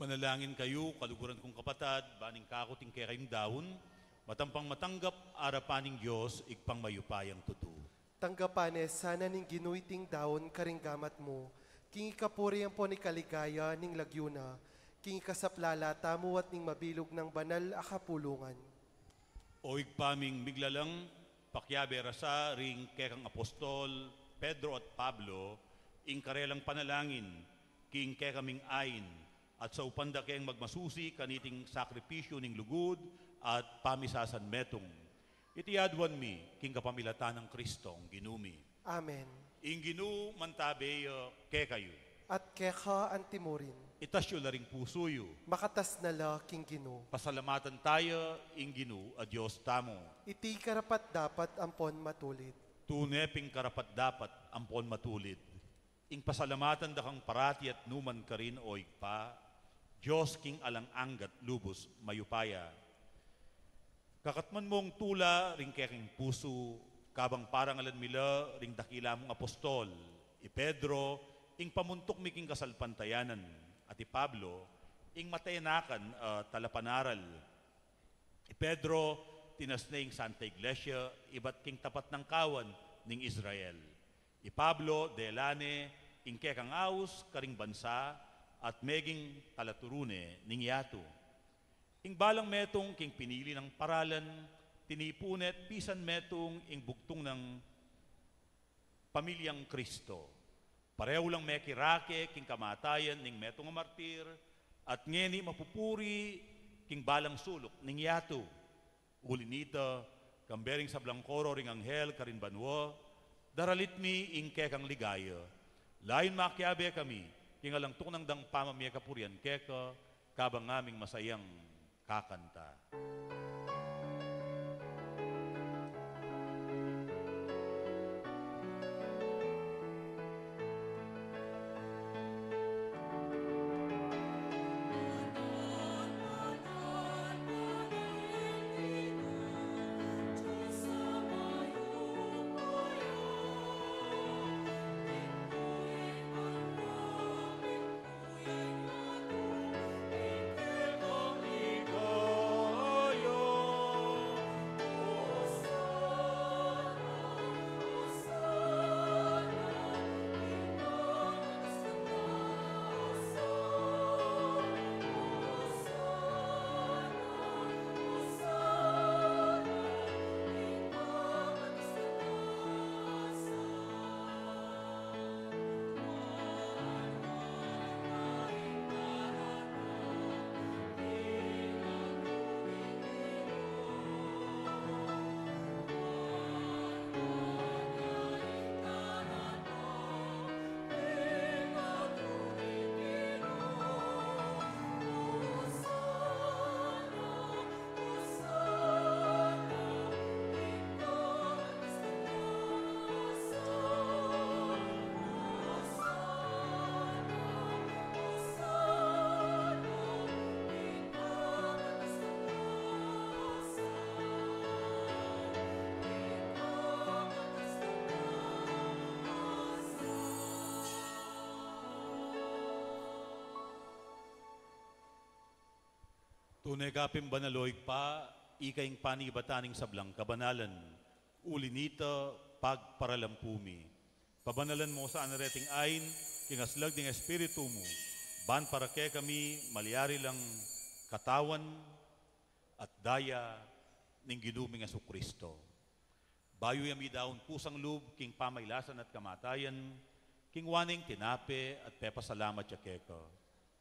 Manalangin kayu, kaluguran kung kapatad, ban ing kaku at ing kekayung daun, matampang matanggap arapan ning Dios, Ibpang mayupayang tutu. Tanggapan ne sana ning Ginu iting daun karing gamat mu, king ikapuri ampon ikaligaya ning lagyu na, king ikasaplala tamu at ning mabilug nang banal a kapulungan. O Ibpa ming miglalang, pakiabe ra sa ring kekang apostol Pedro at Pablo ing karelang panalangin king kekaming ain, at saupan da keng magmasusi kaniting sakripisyu ning lugud at pamisasanmetung. Iti aduan mi king kapamilatan nang Kristong Ginu mi. Amen. Ing Ginu mantabe ya kekayu. At keka antimurin. Itas yu la ring pusu yu. Makatas na la king Ginu. Pasalamatan taya ing Ginu a Dios tamu. Iti karapat-dapat ampon matulid. Tune ping karapat-dapat ampon matulid ing pasalamatan da kang parati at numan karin, O Ibpa, Dios king alang angga at lubus mayupaya. Kakatman mung tula ring kekeng pusu, kabang parangalan mi la ring dakila mung apostol, i Pedro, ing pamuntuk mi king kasalpantayanan, at i Pablo, ing matenakan a talapanaral. I Pedro, tinas ne ing Santa Iglesia ibat king tapat nang kawan ning Israel. I Pablo, dela ne ing kekang aus karing bansa at meging talaturu ne ning yatu. Ing balang metung king pinili nang paralan, tinipu ne at pisan metung ing bugtung nang pamilyang Kristo. Pareho lang mekirake king kamatayan ning metung a martir, at ngeni mapupuri king balang suluk ning yatu. Uli nita, kambe ring sablang koro ring anghel karin banua, daralit mi ing kekang ligaya. Layun makiabe kami king alang tuknang dang pamamie kapurian keka, kabang ngaming masayang kakanta. Tune ka pin banal, o Ibpa, ika ing panibatan ning sablang kabanalan. Uli nita, pagparalampu mi, pabanalan mu sana reting ain king aslag ning Espiritu mu, ban para kekami malyari lang katawan at daya ning Ginu ming Jesucristo. Bayu ya midaun kusang lub king pamailasan at kamatayan, kingwa ne ing tinape at pepasalamat ya keka,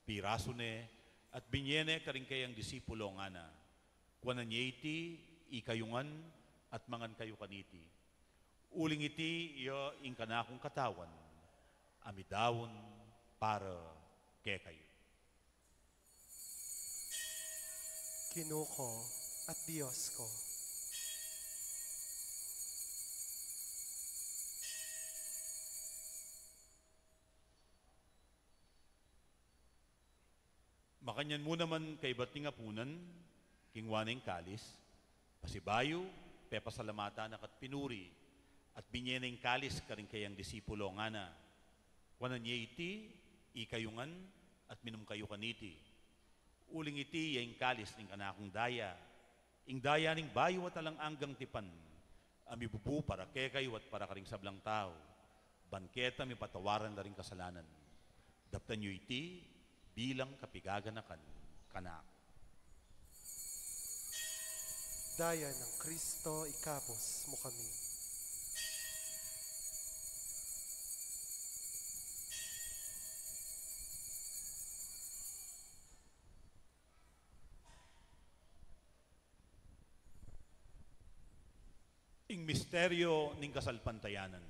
pirasu ne at binye ne karing kayang disipulo, ngana: Kuanan ye iti, ikayu ngan, at mangan kayu kaniti. Uling iti ya ing kanakung katawan a midaun para kekayu. Ginu ku at Dios ku. Makanyan mu naman kaybat ning apunan, kingwa ne ing kalis, pasibayu, pepasalamatan na ka't pinuri, at binye ne ing kalis karing kayang disipulo, ngana: Kuanan ye iti, ikayu ngan, at minum kayu kaniti. Uling iti ya ing kalis ning kanakung daya, ing daya ning bayu at alang anggang tipan, a mibubu para kekayu at para karing sablang tau, ban keta mipatawaran la ring kasalanan. Daptan yu iti bilang kapigaganakan kanaku. Daya nang Kristo, ikabus mu kami. Ing misteryo ning kasalpantayanan.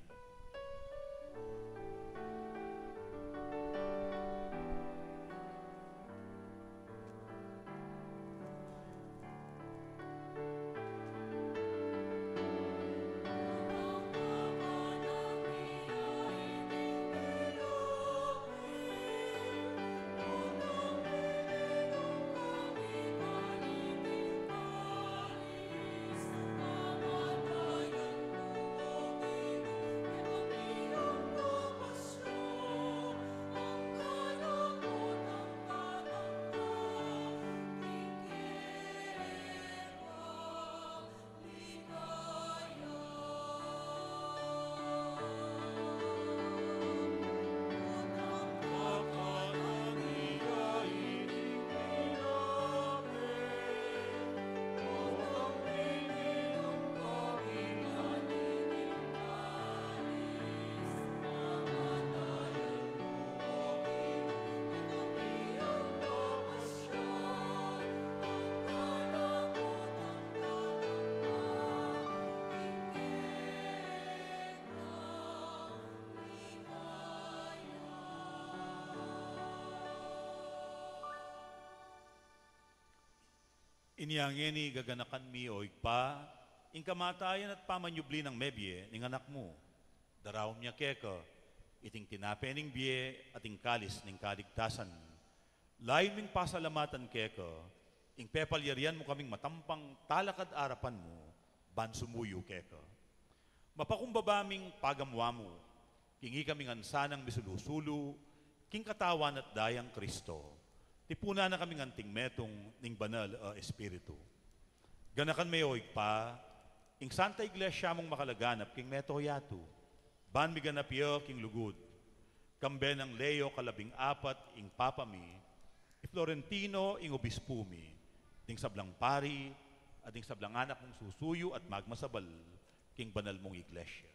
Inya ngeni gaganakan mi, O Ibpa, ing kamatayan at pamanyubli nang mebie ning Anak mu. Daraun mi keka iting tinape ning bie at ing kalis ning kaligtasan. Layun ming pasalamatan keka ing pepalyarian mu kaming matampang talakad arapan mu ban sumuyu keka. Mapakumbaba ming pagamuan mu king ikami ngan sanang misulu-sulu king katawan at dayang Kristo. Tipunan na kami ngan anting metung ning Banal a Espiritu. Ganakan me, O Ibpa, ing Santa Iglesia mung makalaganap king mabilug a yatu, ban miganap ya king lugud, kambe nang Leo kalabing apat ing Papa mi, i Florentino ing Obispu mi, ding sablang pari, at ding sablang anak mung susuyu at magmasabal king banal mung Iglesia.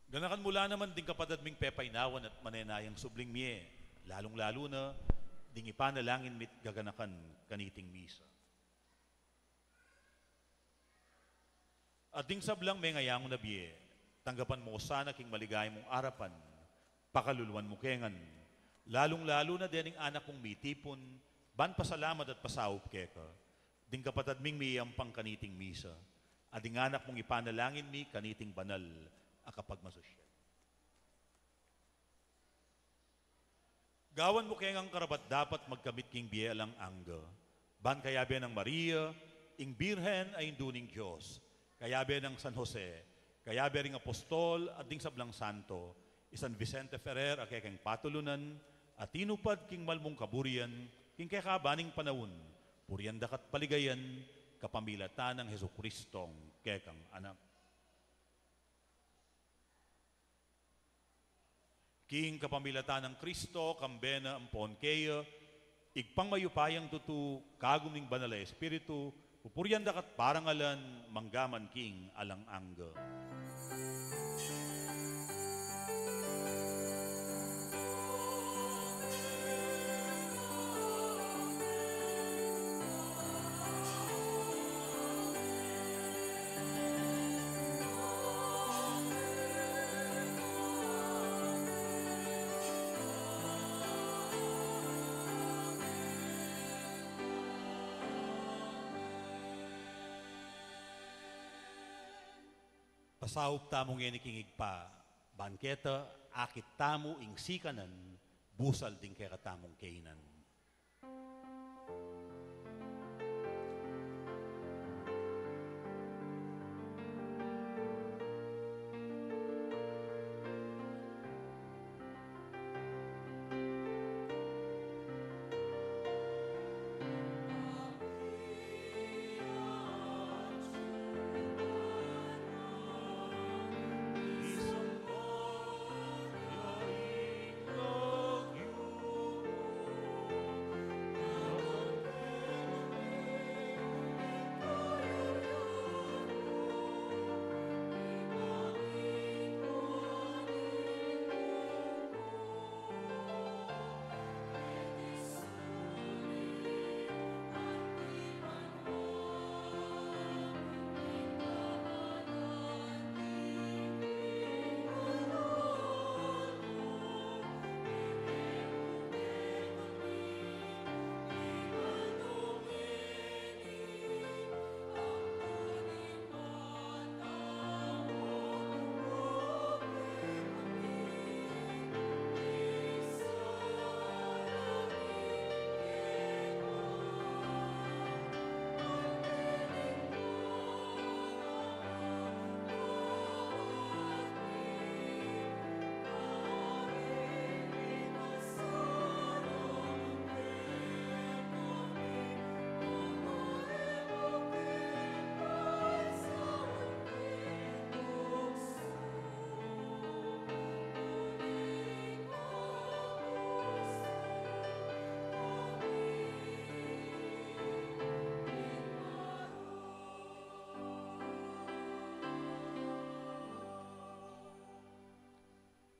Ganakan mu la naman ding kapatad ming pepainawan at manenayang subling mie, lalung-lalu na ding ipanalangin mi't gaganakan kaniting misa. At ding sablang mengayangu na bie, tanggapan mu sana king maligaya mung arapan, pakaluluan mu ke ngan, lalung-lalu na dening anak mung mitipun ban pasalamat at pasaup keka, ding kapatad ming miyampang kaniting misa, at ding anak mung ipanalangin mi kaniting banal a kapagmasusian. Gawan mu ke ngang karapat-dapat magkamit king bie alang angga, ban kayabe nang Maria, ing Birhen a Indu ning Dios, kayabe nang San Jose, kayabe ring apostol at ding sablang santo, i San Vicente Ferrer a kekeng patulunan, a tinupad king malmung kaburian king kekaban ning panaun, purian daka't paligayan kapamilatan nang Jesucristong kekang Anak. King kapamilatan nang Kristo, kambe na ampon keya, Ibpang mayupayang tutu, kagum ning Banal a Espiritu, pupurian daka't parangalan manggaman king alang angga. Pasaup tamu ngeni king Ibpa, ban keta akit tamu ing sikanan, busal ding kekatamung kainan.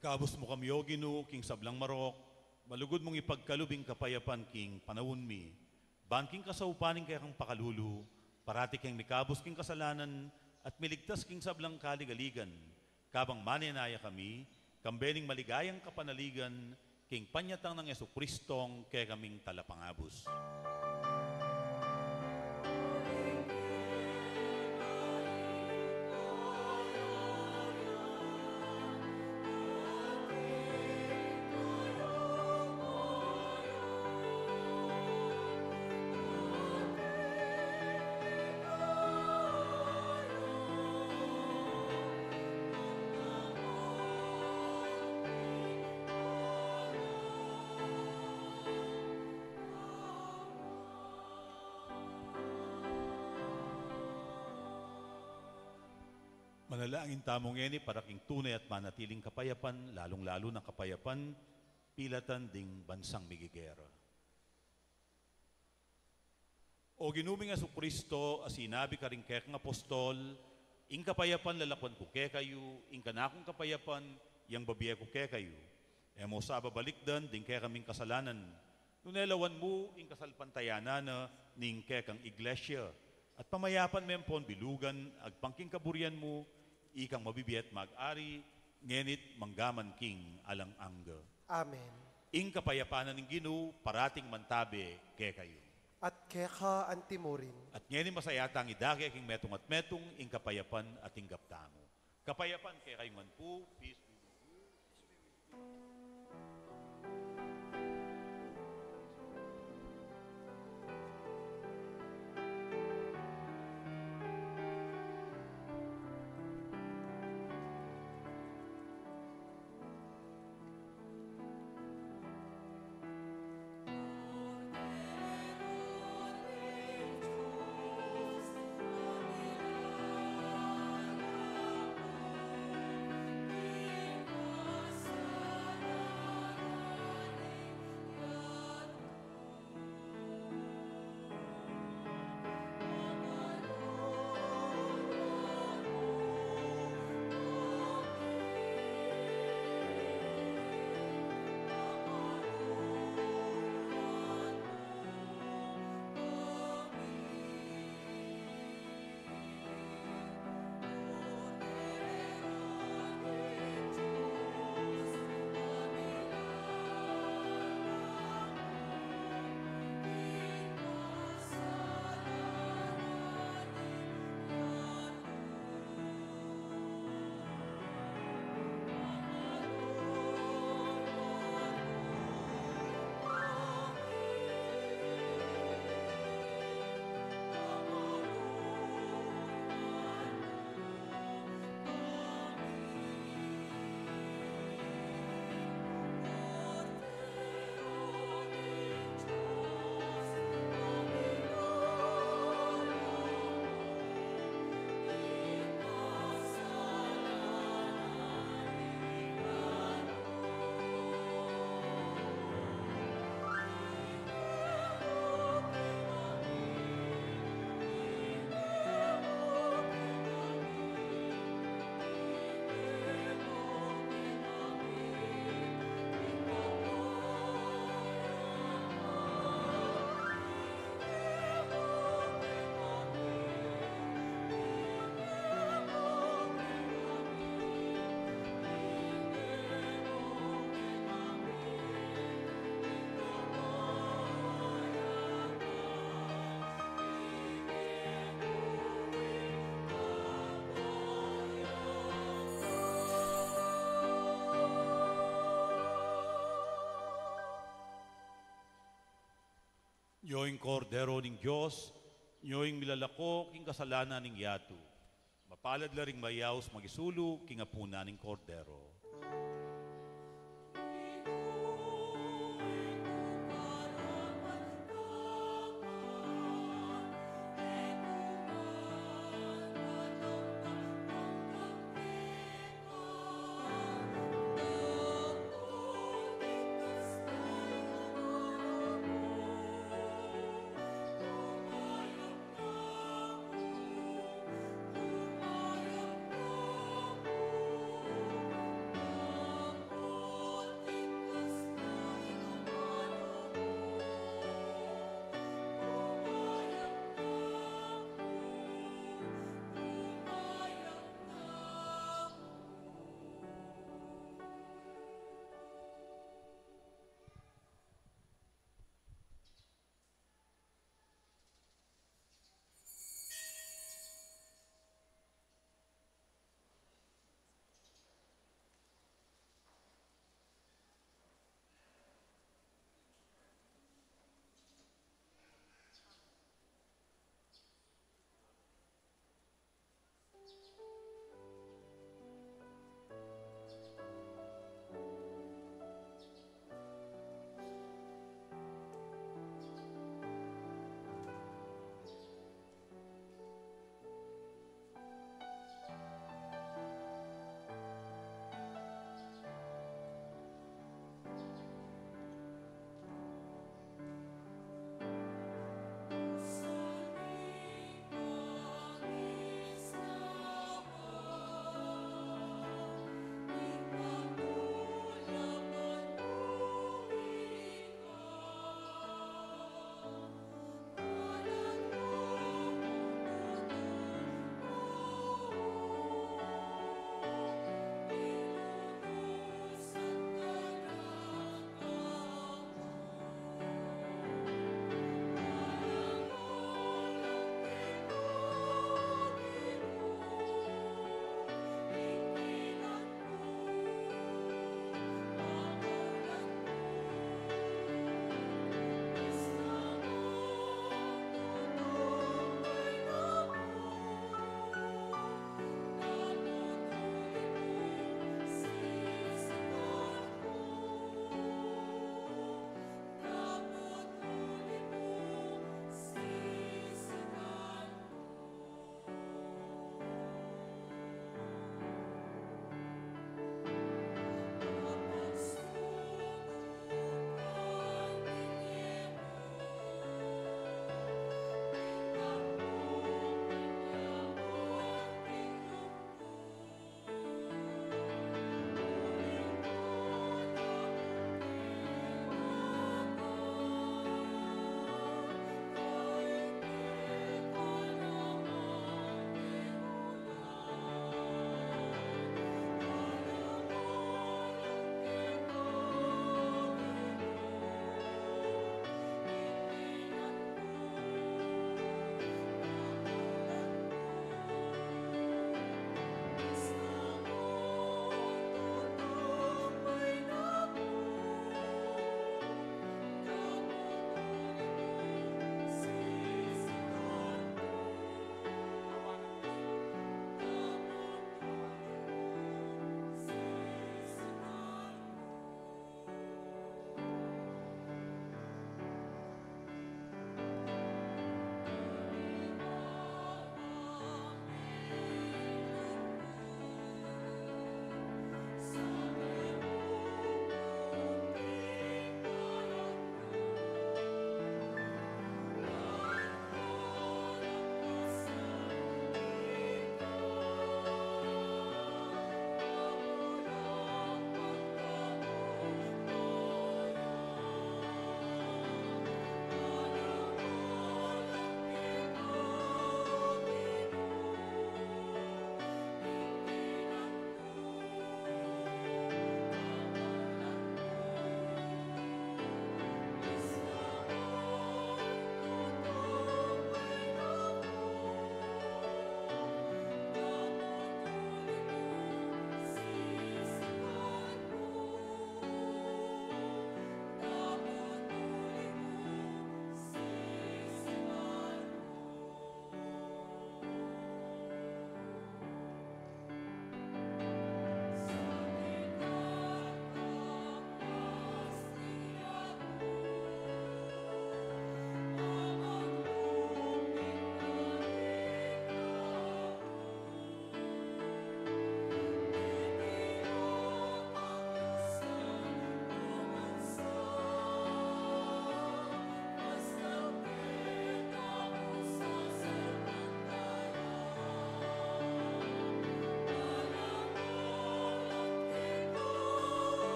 Kabus mu kami, O Ginu, king sablang marok, malugud mung ipagkalub ing kapayapan king panaun mi. Ban king kasaupan ning kekang pakalulu, parati keng mikabus king kasalanan at miligtas king sablang kaligaligan. Kabang manenaya kami, kambe ning maligayang kapanaligan, king panyatang nang Jesucristong kekaming Talapangabus. Manalangin tamu ngeni para king tune at manatiling kapayapan, lalung-lalu na kapayapan pilatan ding bansang migigera. O Ginu ming Jesucristo, a sinabi karing kekang apostol, "Ing kapayapan lalakuan ku kekayu, ing kanakung kapayapan yang babie ku kekayu." E mu sa babalikdan ding kekaming kasalanan, nune lawan mu ing kasalpantayanan na ning kekang iglesia, at pamayapan me ampon bilugan agpang king kaburian mu, ikang mabibie at mag-ari, ngeni't mangga man king alang angga. Amen. Ing kapayapan na ning Ginu parating mantabe kekayu. At keka antimurin. At ngeni masaya tang idake king metung at metung ing kapayapan a tinggap tamu. Kapayapan kekayu ngan pu, peace be with you. Nyo ing Kordero ning Dios, nyo ing milalako king kasalanan ning yatu. Mapalad la ring mayaus makisulu king apunan ning Kordero.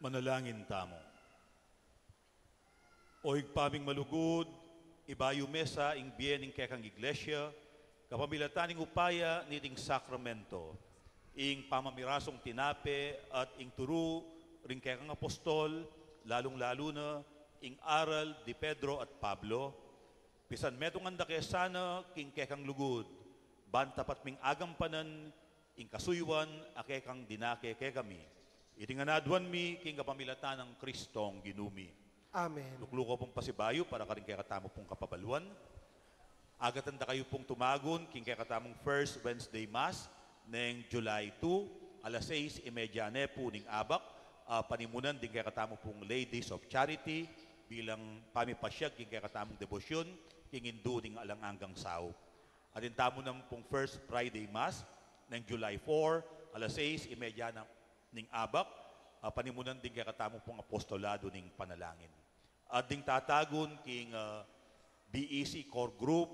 Manalangin tamu. O Ibpa ming malugud, ibayu me sa ing bie ning kekang Iglesia, kapamilatan ning upaya niting sakramento, ing pamamirasung tinape at ing turu ring kekang apostol, lalung-lalu na ing aral di Pedro at Pablo, pisan metungan da ke sana king kekang lugud, ban tapat ming agampanan ing kasuyuan a kekang dinake kekami. Iti ngan aduan mi king kapamilatan nang Kristong Ginu mi. Amen. Lukluku pung pasibayu para karing kekatamu pung kapabaluan. Agatan da kayu pung tumagun king kekatamung First Wednesday Mass neng July two, alas sais y media ne pu ning abak, a panimunan ding kekatamu pung Ladies of Charity bilang pamipasyag king kekatamung debosyon king Indu ning Alang Anggang Saup. Atin tamu nang pung First Friday Mass neng July four, alas sais y media na ning abak, a panimunan ding kekatamu pung apostolado ning panalangin. At ding tatagun king, ah, B E C core group,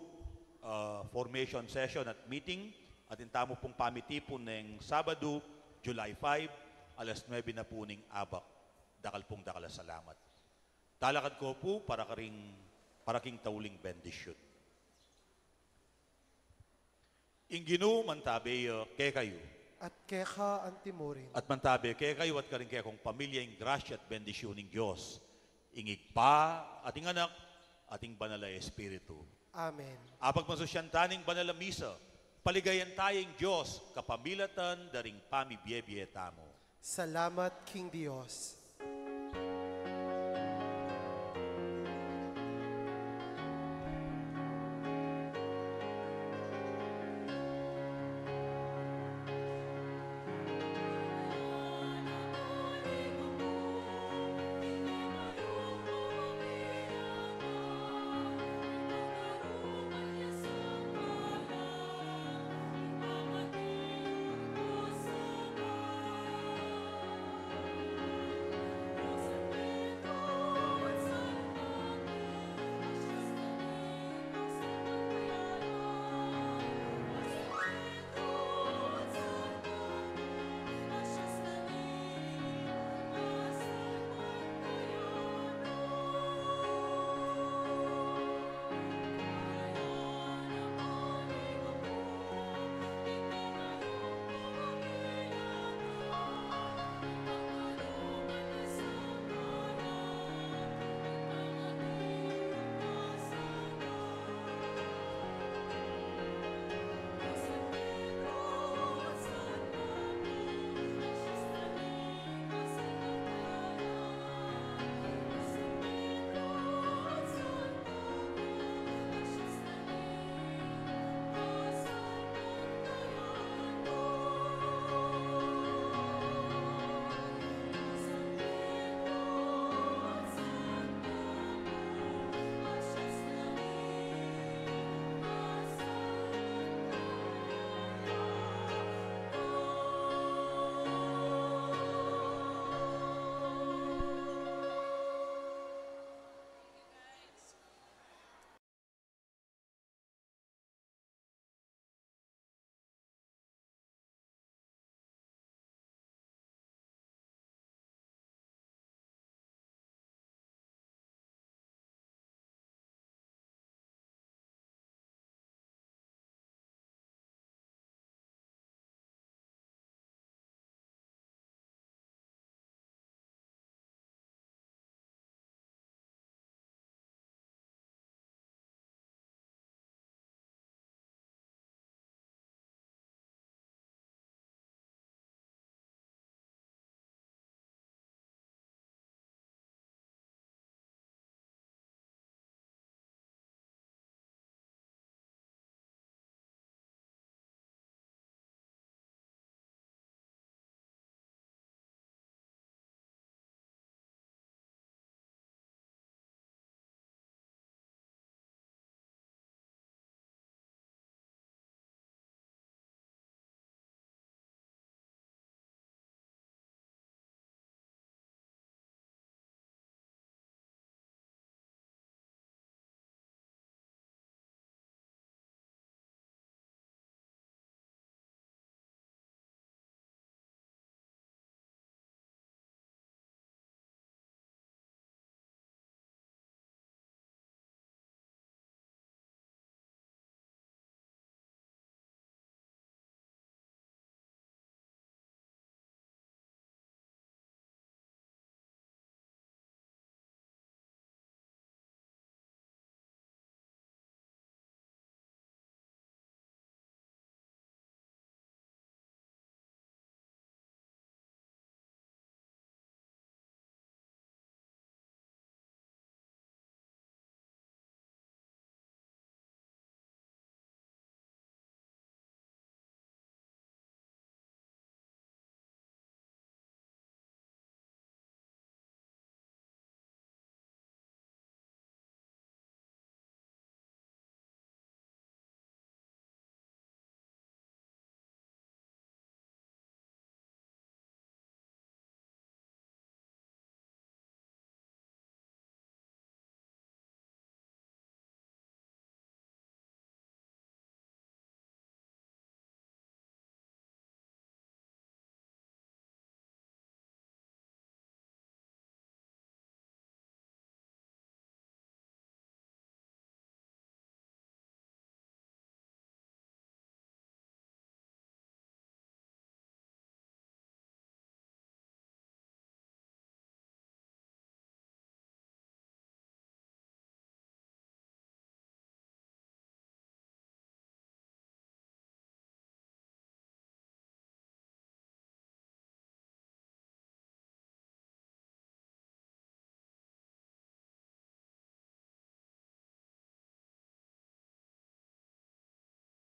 ah, formation session at meeting, atin tamu pung pamitipun neng Sabadu, July five, alas nuebe na pu ning abak. Dakal pung dakal a salamat. Talakad ko pu para karing, para king tauling bendisyun. Ing Ginu mantabe ya kekayu. At keka antimurin. At mantabe kekayu at karing kekong pamilya ing grasya at bendisyun ning Dios, ing Ibpa, at ing Anak, at ing Banal a Espiritu. Amen. Apagmasusyan ta ning Banal a Misa, paligayan ta ya ing Dios kapamilatan da ring pamibie-bie tamu. Salamat king Dios.